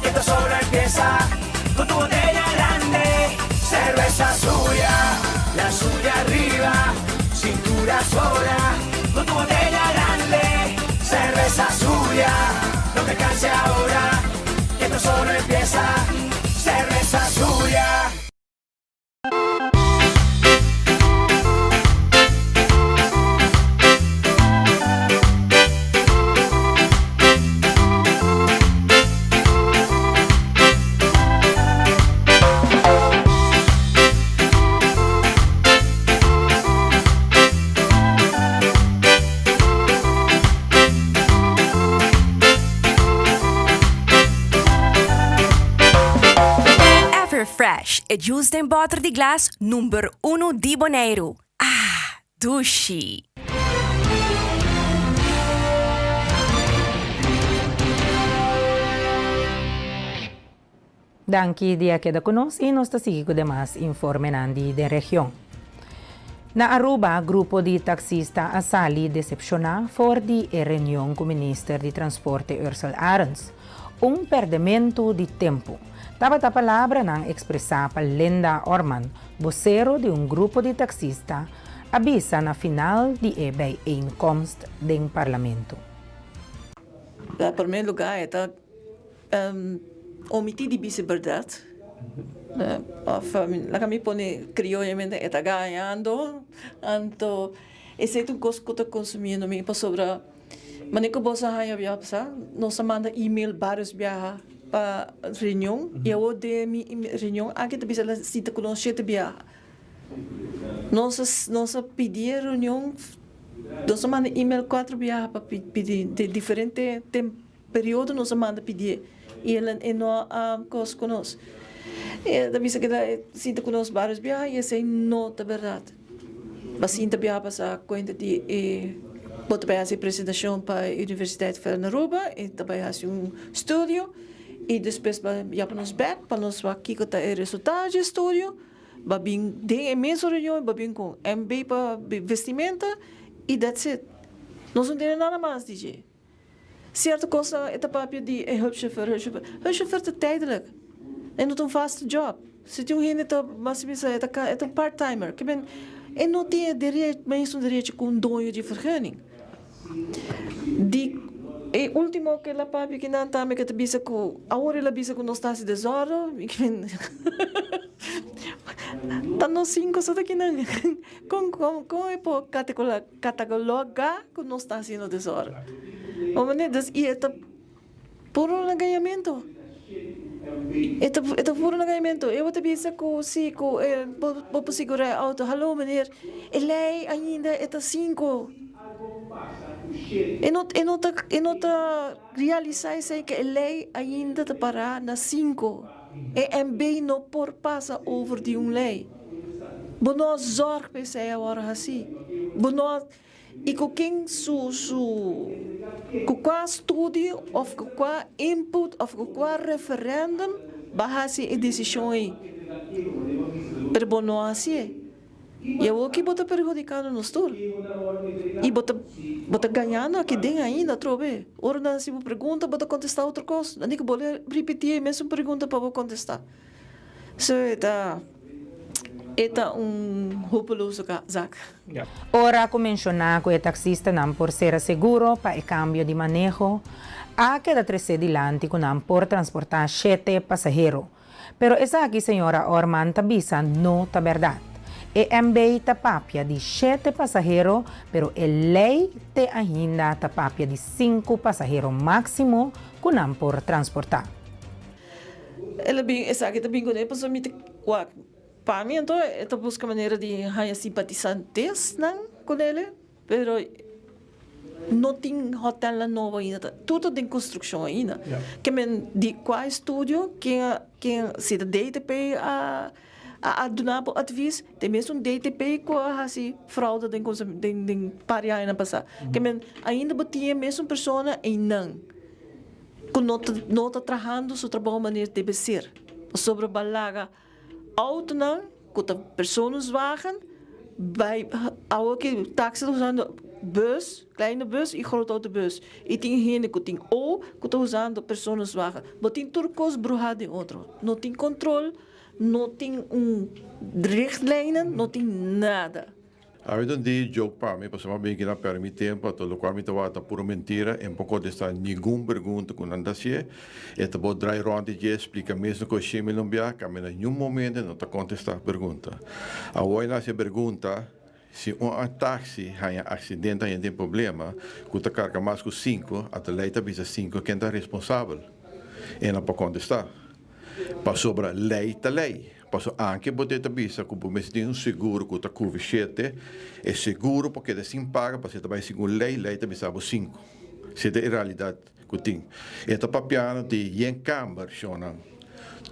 [SPEAKER 17] que esto solo empieza, con tu botella grande, cerveza Zulia, la Zulia arriba, cintura sola, con tu botella grande, cerveza Zulia, no te canses ahora, que esto solo empieza, cerveza Zulia.
[SPEAKER 24] Everfresh, e juice den bòter di glas number unu di Boneiru. Ah, dushi!
[SPEAKER 1] Danki di a keda ku nos i nos ta sigui ku demas informenan di den region. Na Aruba, grupo di taksista a sali desepshoná for di e reunion ku minister di Transporte Ursell Arends. Un pèrdementu di tempu, tabata palabranan ekspresá pa Linda Orman, bosero di un grupo di taksista, a bisa na final di e bijeenkomst den Parlamento.
[SPEAKER 25] Na promé lugá e ta Omití di bisa bèrdat òf laga mi pone krioyamente e ta gañando anto esei ta un kos ku ta konsumiendo mi pasobra manera ku boso a haña biaha pasá nos a manda email barios biaha pa reunion i awor den mi reunion aki ta bisa el a sita ku nos shete biaha nos a nos a pidi e reunion. Nos a manda email cuatro biaha pa pidi den diferente tem periodo nos a manda pidié y el e no a cos cu nos. E ta bisa cu el a sinta cu nos varios biaha y esey no ta berdad. Ba sinta biaha pasa cuenta di e bo ta bay haci presentacion pa e Universiteit van Aruba e ta bay haci un studio y despues ba yama nos bek pa nos wak kico ta e resultado dje studio. Ba bin den e mesun reunion, ba bin ku MB pa vestimenta y that's it. Nos no tene nada mas di dje. Cierto cosnan e ta papia di e hulpchauffeur, hulpchauffeur. Hulpchauffeur ta tijdelijk. E no ta un vaste job. Si tin un hende ta mas bisa e ta e ta un part timer. Ke men e no tin e derecho mesun derecho ku un doño di vergunning. Di e ultimo ke el a papia kinan tambe ke ta bisa ku awor el a bisa ku nos ta hasi desòrdu mi ke men ta nos sinku so ta kinan kon kon kon e por kataloga ku nos ta hasiendo desòrdu bo manera dus i e ta puro na gañamentu e ta e ta puro na gañamentu e bo ta bisa ku si ku e bo bo por sigurá e outo haló meneer e lei ainda e ta sinku e no e no ta e no ta realisá esei ke e lei ainda ta pará na sinku e MB no por pasa over di un lei bo no a zòrg pa esei awor hasi bo no a. I ku ken su su ku kua studio òf ku kua input òf ku kua referèndum bo a hasi e desishon ei? Pero bo no a hasié. I awoki bo ta perhudikando nos tur. I bo ta bo ta gañando aki den ainda atrobe. Ora nan hasi bo pregunta bo ta kontestá otro kos. Nan di ku bo lo ripití e mesun pregunta pa bo kontestá. So e ta e ta un hopeloso zaak.
[SPEAKER 1] Ora ku menshoná ku e taksistanan por sera seguro pa e kambio di maneho, a keda tresé dilanti ku nan por transportá shete pasahero. Pero esaki señora Orman ta bisa no ta bèrdat. E MB ta papia di shete pasahero, pero e lei te ainda ta papia di sinku pasahero máksimo ku nan por transportá.
[SPEAKER 25] El a bin, esaki ta bin kuné pasobra mi ta wak pa mi anto e ta buska manera di haña simpatisantesnan kunele pero no tin hotelnan nobo ainda ta tur ta den konstrukshon ainda ke men di kua estudio ken a ken si ta DTP a a duna bo advis te mesun DTP ku a hasi fraude den den den par di añanan pasa ke men ainda bo tin e mesun persona einan. Ku no ta no ta trahando su trabou manera debe ser. Pasobra bo a laga outonan ku ta personenswagen bai awor ki taxi ta usando bus, kleine bus i grote autobus. I tin hende ku tin o ku ta usando personenswagen. Bo tin tur kos bruhá den otro. No tin kontrol, no tin un richtlijnen, no tin nada.
[SPEAKER 4] Awe ta un dia joke pa mi, pasobra mi a bin aki na pèrdè mi tempu, anto lokual mi ta wak ta puro mentira, e no por kontestá ningun pregunta ku nan ta hasié. E ta por drai rònt di dje, splika mesmu ku shemi lo bia, kaminda niun momento e no ta kontestá pregunta. Awor e na hasi e pregunta, si un taksi haña aksidente, haña den problema, ku ta karga mas ku sinku, anto lei ta bisa sinku ken ta responsabel? E no por kontestá, pasobra lei ta lei. Paso anke bo ta bisa ku bo mester tin un seguro ku ta kubri shete, e seguro por keda sin paga pasobra e ta bai segun lei, lei ta bisa bo sinku. Si ta e realidat ku tin. E ta papiando di yen kamber, shonnan.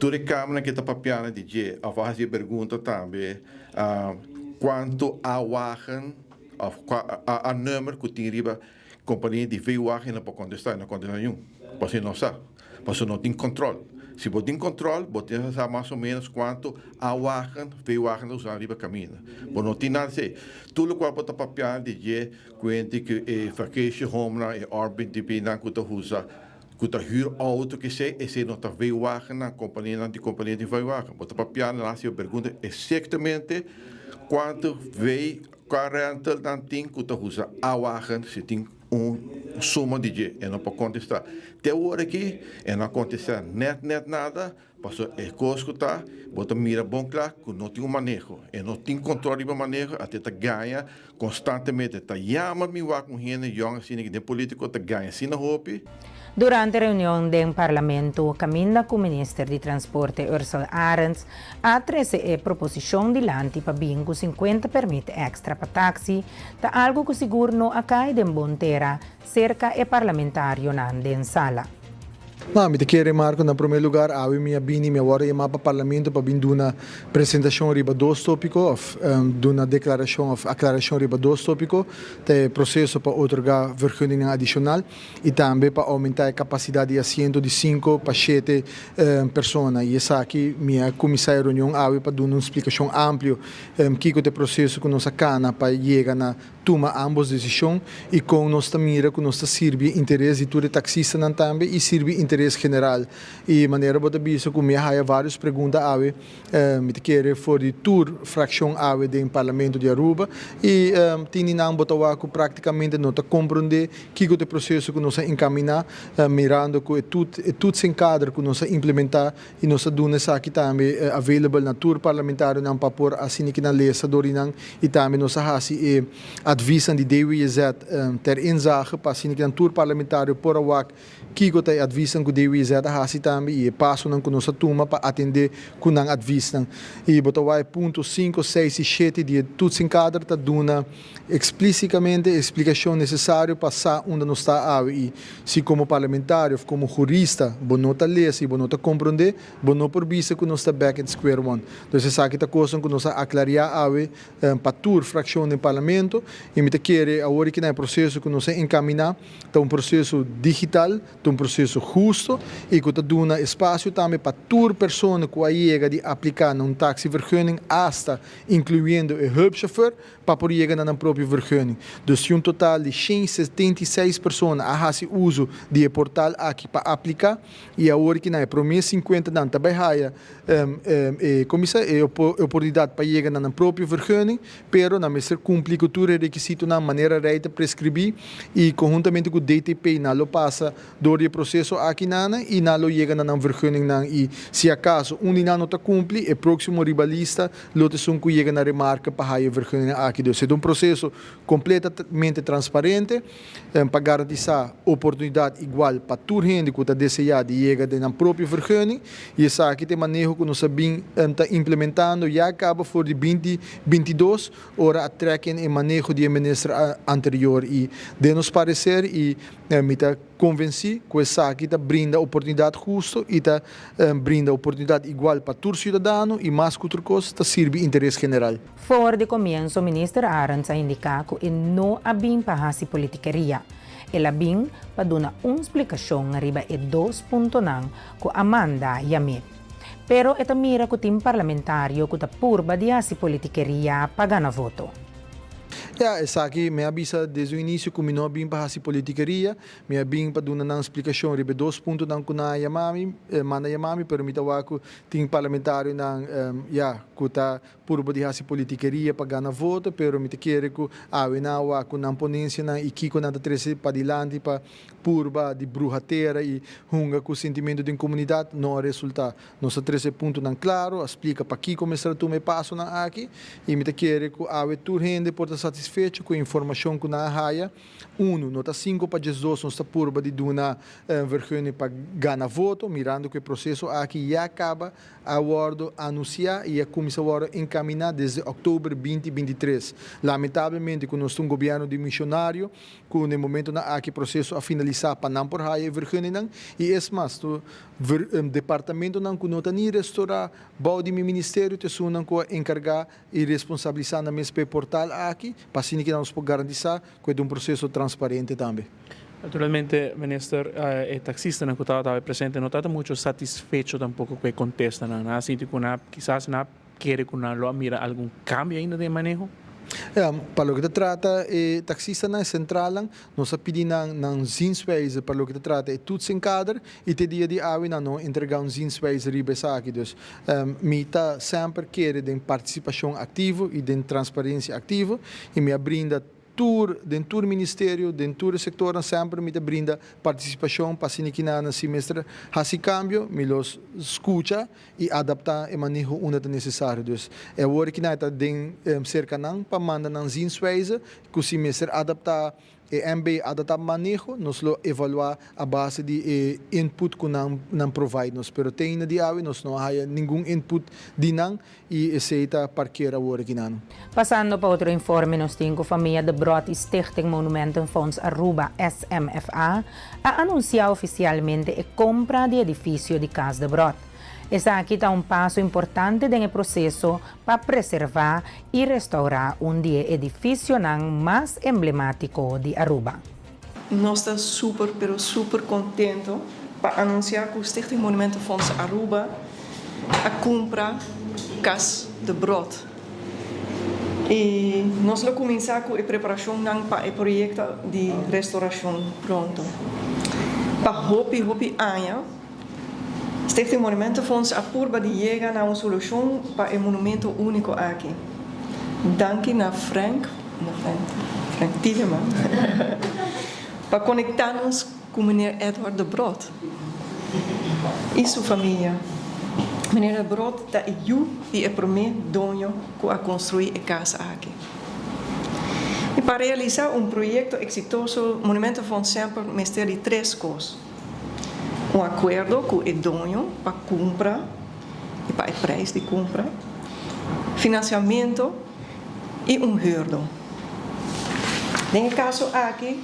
[SPEAKER 4] Tur e kambernan ke ta papiando di dje òf a hasi e pregunta tambe kuantu A-wagen òf kua A-nummer ku tin riba Kompania di V-wagen no por kontestá, e no kontestá niun, pasobra e no sa, pasobra no tin kòntròl. Si bo tin kòntròl, bo tin sa mas o ménos kuantu A-wagen, V-wagen ta usa riba kaminda. Bo no tin nada esei. Tur lokual bo ta papia di dje kuenti ku e vacation homenan, e Airbnb-nan ku ta usa, ku ta hür outo kesei, esei no ta V-wagennan, kompanianan di kompania di V-wagen. Bo ta papia nan hasi e pregunta eksaktamente kuantu V. Kua rental nan tin ku ta usa A-wagen si tin un suma di dje? E no por kontestá. Te awor aki e no a kontestá nèt nèt nada, pasobra e kos ku ta, bo ta mira bon kla ku no tin un maneho. E no tin kontrol riba maneho, ate ta gaña konstantemente. Ta yama mi wak un hende yòn asina den polítiko ta gaña asina hopi.
[SPEAKER 1] Durante reunion den Parlamento caminda cu Minister di Transporte Ursell Arends a trece e proposicion dilanti pa bin cu 50 permit extra pa taxi, ta algo cu sigur no a cay den bon tera cerca e parlamentarionan den sala.
[SPEAKER 5] No, mi ta kere Marco, na prome lugar awe mi a bini, mi a wòrdu yamá pa Parlamento pa bin duna presentashon riba dos tópiko òf duna deklarashon òf aklarashon riba dos tópiko, ta e proseso pa otorgá vergunningnan adishonal i tambe pa oumentá e kapasidat di asiento di sinku pa shete persona. I esaki mi a kuminsá e reunion awe pa duna un splikashon amplio kiko ta e proseso ku nos a kana pa yega na tuma ambos desishon i kon nos ta mira ku nos ta sirbi e interes di tur e taksistanan tambe i sirbi interes general. I manera bo ta bisa ku mi a haya vários pregunta awe, mi ta kere for di tur frakshon awe den Parlamento di Aruba i tin di nan bo ta wak ku praktikamente no ta komprondé kiko ta e proseso ku nos a enkaminá mirando ku e toetsenkader ku nos a implementá I nos a duna esaki tambe available na tur parlamentarionan pa por asina ki nan lesa dor di nan i tambe nos a hasi e advisnan di DWZ ter inzage pa asina ki nan tur parlamentario por a wak kiko ta e advisnan ku DWZ a hasi tambe i e pasonan ku nos a tuma pa atende ku nan advisnan. I bo ta wak e punto sinku, seis i shete di e toetsenkader ta duna Explícitamente e splicacion necesario pa sa unda nos ta awe y si como parlamentario of como jurista bo no ta lesa y bo no ta comprende, bo no por bisa cu nos ta back at square one. Dus esaki ta cosnan cu nos a aclaria awe pa tur fraccion den parlamento y mi ta kere awor y kina e proceso cu nos a encamina ta un proceso digital, Ta un proseso husto y cu ta duna espacio tambe pa tur persona cu a yega di aplica na un taxivergunning, hasta incluyendo e hulpchauffeur, pa por yega na nan propio vergunning. Dus si un total di 176 persona a haci uzo di e portal aki pa aplica y awor ki na e prome 50 nan ta bay haya e comisa e oportunidad pa yega na nan propio vergunning, pero nan mester cumpli cu tur e requisitonan manera Rey ta prescribi y conhuntamente cu DTP nan lo pasa door di e proceso aki nan y nan lo yega na nan vergunningnan y si acaso un di nan no ta cumpli e proximo riba lista lo ta esun cu yega na remarca pa haya e vergunningnan aki. Dus e ta un proceso completamente transparente. Pa garantisá oportunidat igual pa tur hende ku ta deseá di yega den nan propio vergunning i esaki ta e maneho ku nos a bin ta implementando ya kaba for di 2022 ora a trek in e maneho di e minister anterior i den nos pareser i mi ta konvensí ku esaki ta brinda oportunidat husto i ta brinda oportunidat igual pa tur siudadano i mas ku tur kos ta sirbi interes general.
[SPEAKER 1] For di komienso Minister Arends a indiká ku e no a bin pa hasi politikeria. El a bin pa duna un splikashon riba e dos puntonan ku a manda yam'é. Pero e ta mira ku tin parlamentario ku ta purba di hasi politikeria pa gana voto.
[SPEAKER 5] Ya, esaki mi a bisa desde un inisio ku mi no a bin pa hasi politikeria. Mi a bin pa duna nan splikashon riba e dos puntonan ku nan a yama mi, manda yama mi, pero mi ta wak ku tin parlamentarionan, ya, ku ta Purba di hasi politikeria pa gana voto, pero mi ta kere ku awe nan a wak ku nan ponensianan i kiko nan ta trese padilanti pa purba di bruha tera i hunga ku sentimentu den komunidat no a resultá. Nos a trese puntonan klaro, a splika pakiko mester a tuma e pasonan aki i mi ta kere ku awe tur hende por ta satisfecho ku e informashon ku nan a haya. Unu, no ta sinku pa 12 nos ta purba di duna vergunning pa gana voto, mirando ku e proseso aki ya kaba a wòrdu anunsiá i a kuminsá wòrdu enkaminá desde òktober 2023. Lamentablemente ku nos ta un gobièrnu di mishonario ku na e momentunan aki proseso a finalisá pa nan por haya e vergunningnan i es mas tur departamentonan ku no ta ni restorá bou di mi ministerio ta esunnan ku a enkargá i responsabilisá nan mes pa e portal aki pa asina ki nos por garantisá ku e ta un proseso transparente tambe.
[SPEAKER 6] Naturalmente, Minister, e taxistanan cu tabata awe presente no tabata mucho satisfecho tampoco cu e contestanan. Nan a sinti cu nan kisas nan a kere cu nan lo a mira algun cambio ainda den e maneho.
[SPEAKER 5] Ja, pa loke ta trata e taxistanan, e centralnan, nos a pidi nan nan zienswijze pa loke ta trata e toetsenkader y te dia di awe nan no entrega un zienswijze riba esaki. Dus mi ta semper kere den participacion activo y den transparencia activo y mi a brinda Tur, den tur ministerio, den tur e sectornan semper mi ta brinda participacion pa asina kinanan si mester haci cambio mi lo scucha y adapta e maneho unda ta necesario. Dus e awor kinan ta den cerca nan pa manda nan zienswijze cu si mester adapta. E MB a data maneho, nos lo evaluá a base di e input ku nan nan provide nos. Pero te ainda di awe nos no a haya ningun input di nan i esei ta parker awor aki nan.
[SPEAKER 1] Pasando pa otro informe nos tin ku famia Debrot i Stichting Monumentenfonds Aruba, SMFA, a anunsiá ofisialmente e kompra di edifisio di Kas Debrot. Esaki ta un paso importante den e proseso pa preservá i restourá un di e edifisionan mas emblemátiko di Aruba.
[SPEAKER 25] Nos ta super pero super contento pa anuncia cu Stichting Monumentenfonds Aruba a cumpra Cas Debrot. Y nos lo cuminsa cu e preparacionnan pa e proyecto di restauracion pronto. Pa hopi hopi aña Stichting Monumentenfonds a purba di yega na un solucion pa e monumento unico aki. Danki na Frank, na Frank, Frank Tieleman, pa conecta nos cu meneer Edward Debrot y su familia. Meneer Debrot ta e yu di e prome doño cu a construi e cas aki. Y pa realisa un proyecto exitoso Monumentenfonds semper mester di tres cos. Un akuerdo ku e doño pa kumpra i pa e preis di kumpra, finansiamentu i un hurdo. Den e kaso aki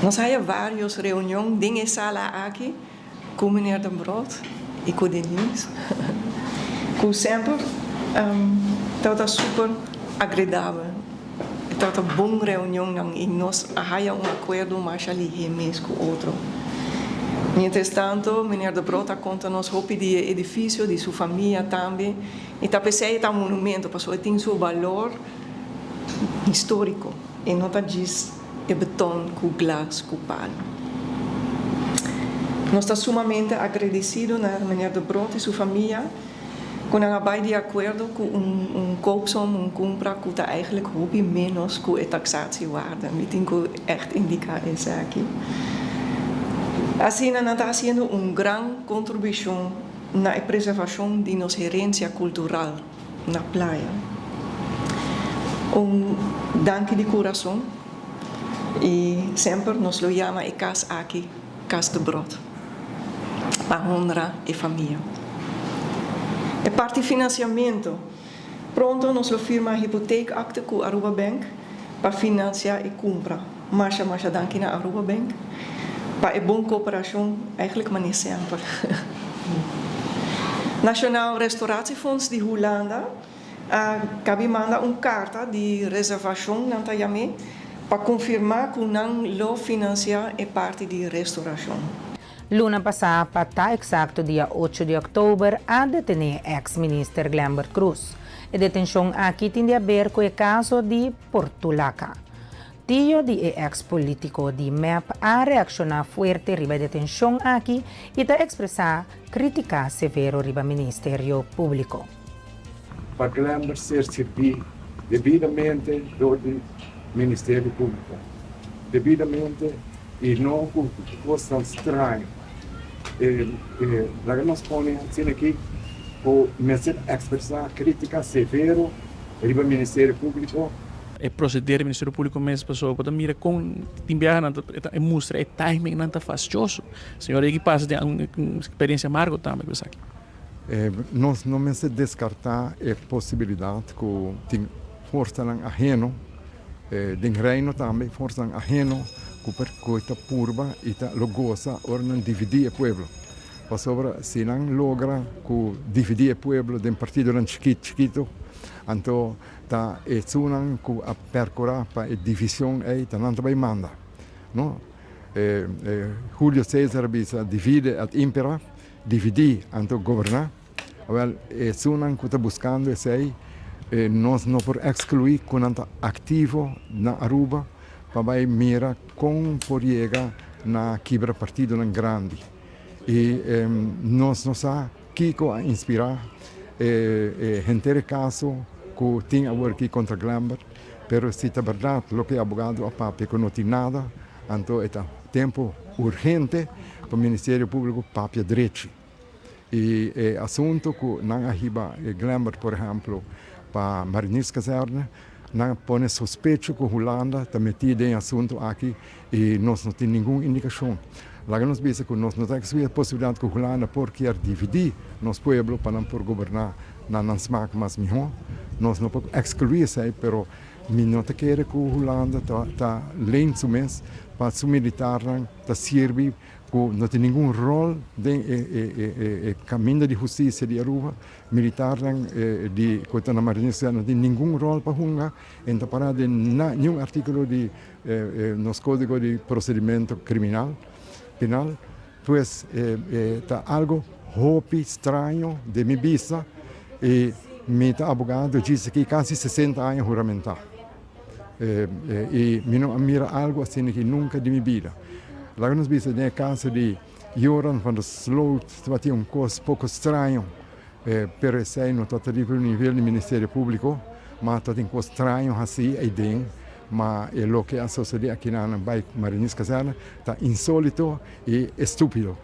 [SPEAKER 25] nos haya vários reunion den e sala aki ku meneer Den Brot i ku Denise ku semper tabata super agredabel. E tabata bon reunionnan i nos a haya un akuerdo masha lihé mes ku otro. Mientrastanto, meneer De Brot a konta nos hopi di e edifisio, di su famia tambe, i ta p'esei e ta un monumento, pasobra e tin su balor históriko, e no ta djis e beton ku glas ku palu. Nos ta sumamente agradesido na meneer De Brot i su famia. Ku nan a bai di akuerdo ku un un koopsom, un kumpra ku ta eigentlik hopi ménos ku e taksatiewaarde. Mi tin ku ègt indiká esaki. Asina nan ta hasiendo un gran kontribushon na e preservashon di nos herensia kultural na Playa. Un danki di kurason i semper nos lo yama e kas aki Kas Debrot. pa honra e famia. E parti financiamento, Pronto nos lo firma hypotheekakte cu Aruba Bank pa financia e cumpra. Masha masha danki na Aruba Bank pa e bon cooperacion, eigenlijk mane semper. Nationaal Restauratiefonds di Hulanda a cabi manda un carta di reservacion, nan ta yam'e, pa confirma cu nan lo financia e parti di restauracion.
[SPEAKER 1] Luna pasá, pa ta eksakto dia ocho di òktober, a detené eks minister Glenbert Croes. E detenshon aki tin di aber ku e kaso di Portulaca. Tio di e eks polítiko di mep a reakshoná fuerte riba e detenshon aki i ta ekspresá krítika severo riba Ministerio Públiko.
[SPEAKER 7] Pa Glenbert ser sirbí debidamente dor di Ministerio Públiko. Debidamente I no ku kosnan straño. E laga nos pone asina aki ku mester ekspresá krítika severo riba Ministerio Públiko.
[SPEAKER 6] E proseder di Ministerio Públiko mes pasobra bo ta mira kon tin biaha nan ta e mustra e timing nan ta fastioso. Señor Ricky pasa den un eksperensia amargo tambe ku esaki.
[SPEAKER 7] Nos no mester deskartá e posibilidat ku tin forsanan aheno Den Reino tambe forsanan aheno ku per ku ta purba i ta lo gosa ora nan dividí e pueblo. Pasobra si nan logra ku dividí e pueblo den partidonan chikit chikito, anto ta esunnan ku a perkurá pa e divishon ei ta nan ta bai manda, no? Julio Cesar a bisa divide et impera, dividí anto goberná. Awel, esunnan ku ta buskando esei, nos no por ekskluí ku nan ta aktivo na Aruba pa bai mira kon por yega na kibra partidonan grandi. I nos no sa kiko a inspirá e henter e kaso ku tin aworki kontra Glenbert, pero si ta bèrdat loke e abogado a papia ku no tin nada, anto e ta tempu urgente pa Ministerio Públiko papia drechi. I e asuntu ku nan a hiba e Glenbert por ehèmpel pa Marinierskazerne, Nan a pone sospecho ku Hulanda ta metí den e asuntu aki i nos no tin ningun indikashon. Laga nos bisa ku nos no ta ekskluí e posibilidat ku Hulanda por kier dividí nos pueblo pa nan por goberná na nan smak mas mihó. Nos no por ekskluí esei, pero mi no ta kere ku Hulanda ta ta leen su mes pa su militarnan ta sirbi ku no tin ningun ròl den e e e kaminda di hustisia di Aruba. Militarnan di ku ta na Marina Social no tin ningun ròl pa hunga en ta pará den niun artíkulo di nos kódigo di prosedimentu kriminal, penal. Pues ta algu hopi straño den mi bista i mi ta abogado djis aki kasi sesenta aña huramentá i mi no a mira algu asina aki nunka den mi bida. Laga nos bisa den e kaso di Joran van der Sloot tabatin un kos poko straño, pero esei no tabata riba e nivel di Ministerio Públiko, ma tabatin kos straño hasí eiden, ma e loke a sosodé akinan bai Marinierskazerne ta insólito i estúpido.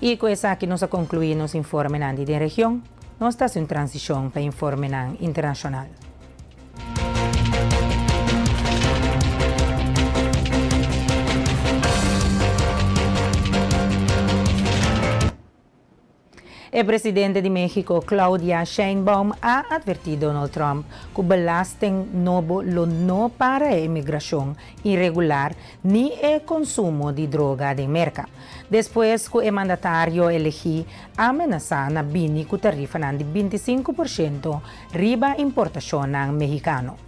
[SPEAKER 1] I ku esaki nos a konkluí nos informenan di den region. Nos ta hasi un transishon pa informenan internashonal. E presidente di Mexico, Claudia Sheinbaum, a adverti Donald Trump cu belasting nobo lo no para e inmigracion iregular ni e consumo di droga den Merca. Despues cu e mandatario elegi a menasa na bini cu tarifanan di 25 por ciento riba importashonnan mehikano.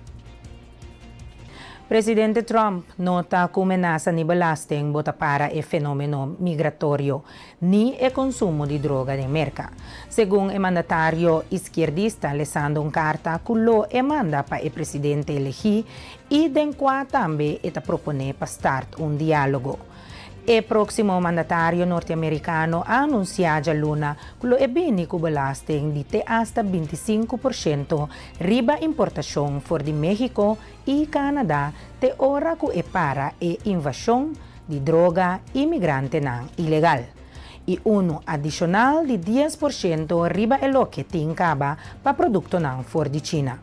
[SPEAKER 1] Presidente Trump no ta ku menasa ni belasting bo ta para e fenomeno migratorio ni e konsumo di droga den Merka. Segun e mandatario iskierdista lesando un karta ku lo e manda pa e presidente elegí i den kua tambe e ta proponé pa start un diálogo. E próksimo mandatario norteamerikano a anunsiá djaluna ku lo e bini ku belasting di te asta 25% riba importashon for di México i Canada te ora ku e para e invashon di droga i migrantenan ilegal, i unu adishonal di 10% riba e loke tin kaba pa produktonan for di China.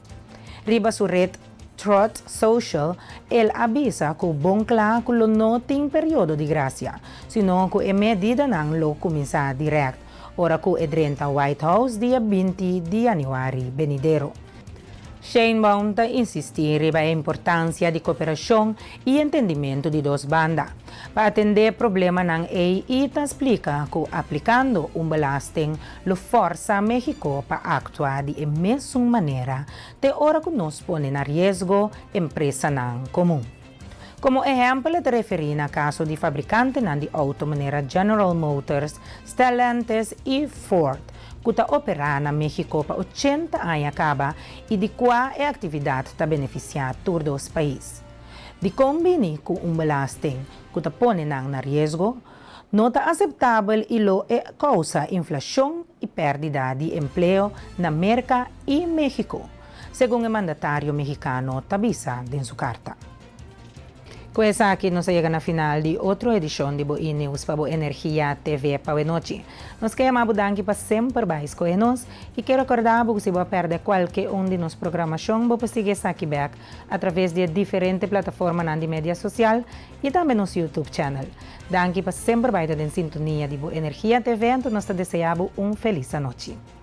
[SPEAKER 1] Riba su ret Truth Social, el a bisa ku bon kla ku lo no tin periodo di grasia, sino ku e medidanan lo kuminsá dirèkt ora ku e drenta White House dia 20 di yanüari benidero. Sheinbaum ta insistí riba e importansia di koperashon i entendimentu di dos banda pa atendé problemanan ei i ta splika ku aplikando un belasting lo fòrsa México pa aktua di e mesun manera te ora ku nos pone na riesgo empresanan komun. Komo ehèmpel e ta referí na kaso di fabrikantenan di outo manera General Motors, Stellantis i Ford, ku ta operá na México pa 80 aña kaba i di kua e aktividat ta benefisiá tur dos pais. Dikon bini ku un belasting ku ta pone nan na riesgo? No ta aseptabel i lo e kousa inflashon i pèrdida di empleo na Merka i México, segun e mandatario mexicano ta bisa den su karta. Ku esaki nos a yega na final di otro edishon di bo E-News pa bo Energia TV pawenochi. Nos ke yama bo danki pa semper bai skohe nos i ke rekordá bo ku si bo a pèrdè kualke un di nos programashon bo por sigui esaki bèk atraves di e diferente plataformanan di media sosial i tambe nos YouTube channel. Danki pa semper bai ta den sintonia di bo Energia TV anto nos ta desea bo un felis anochi.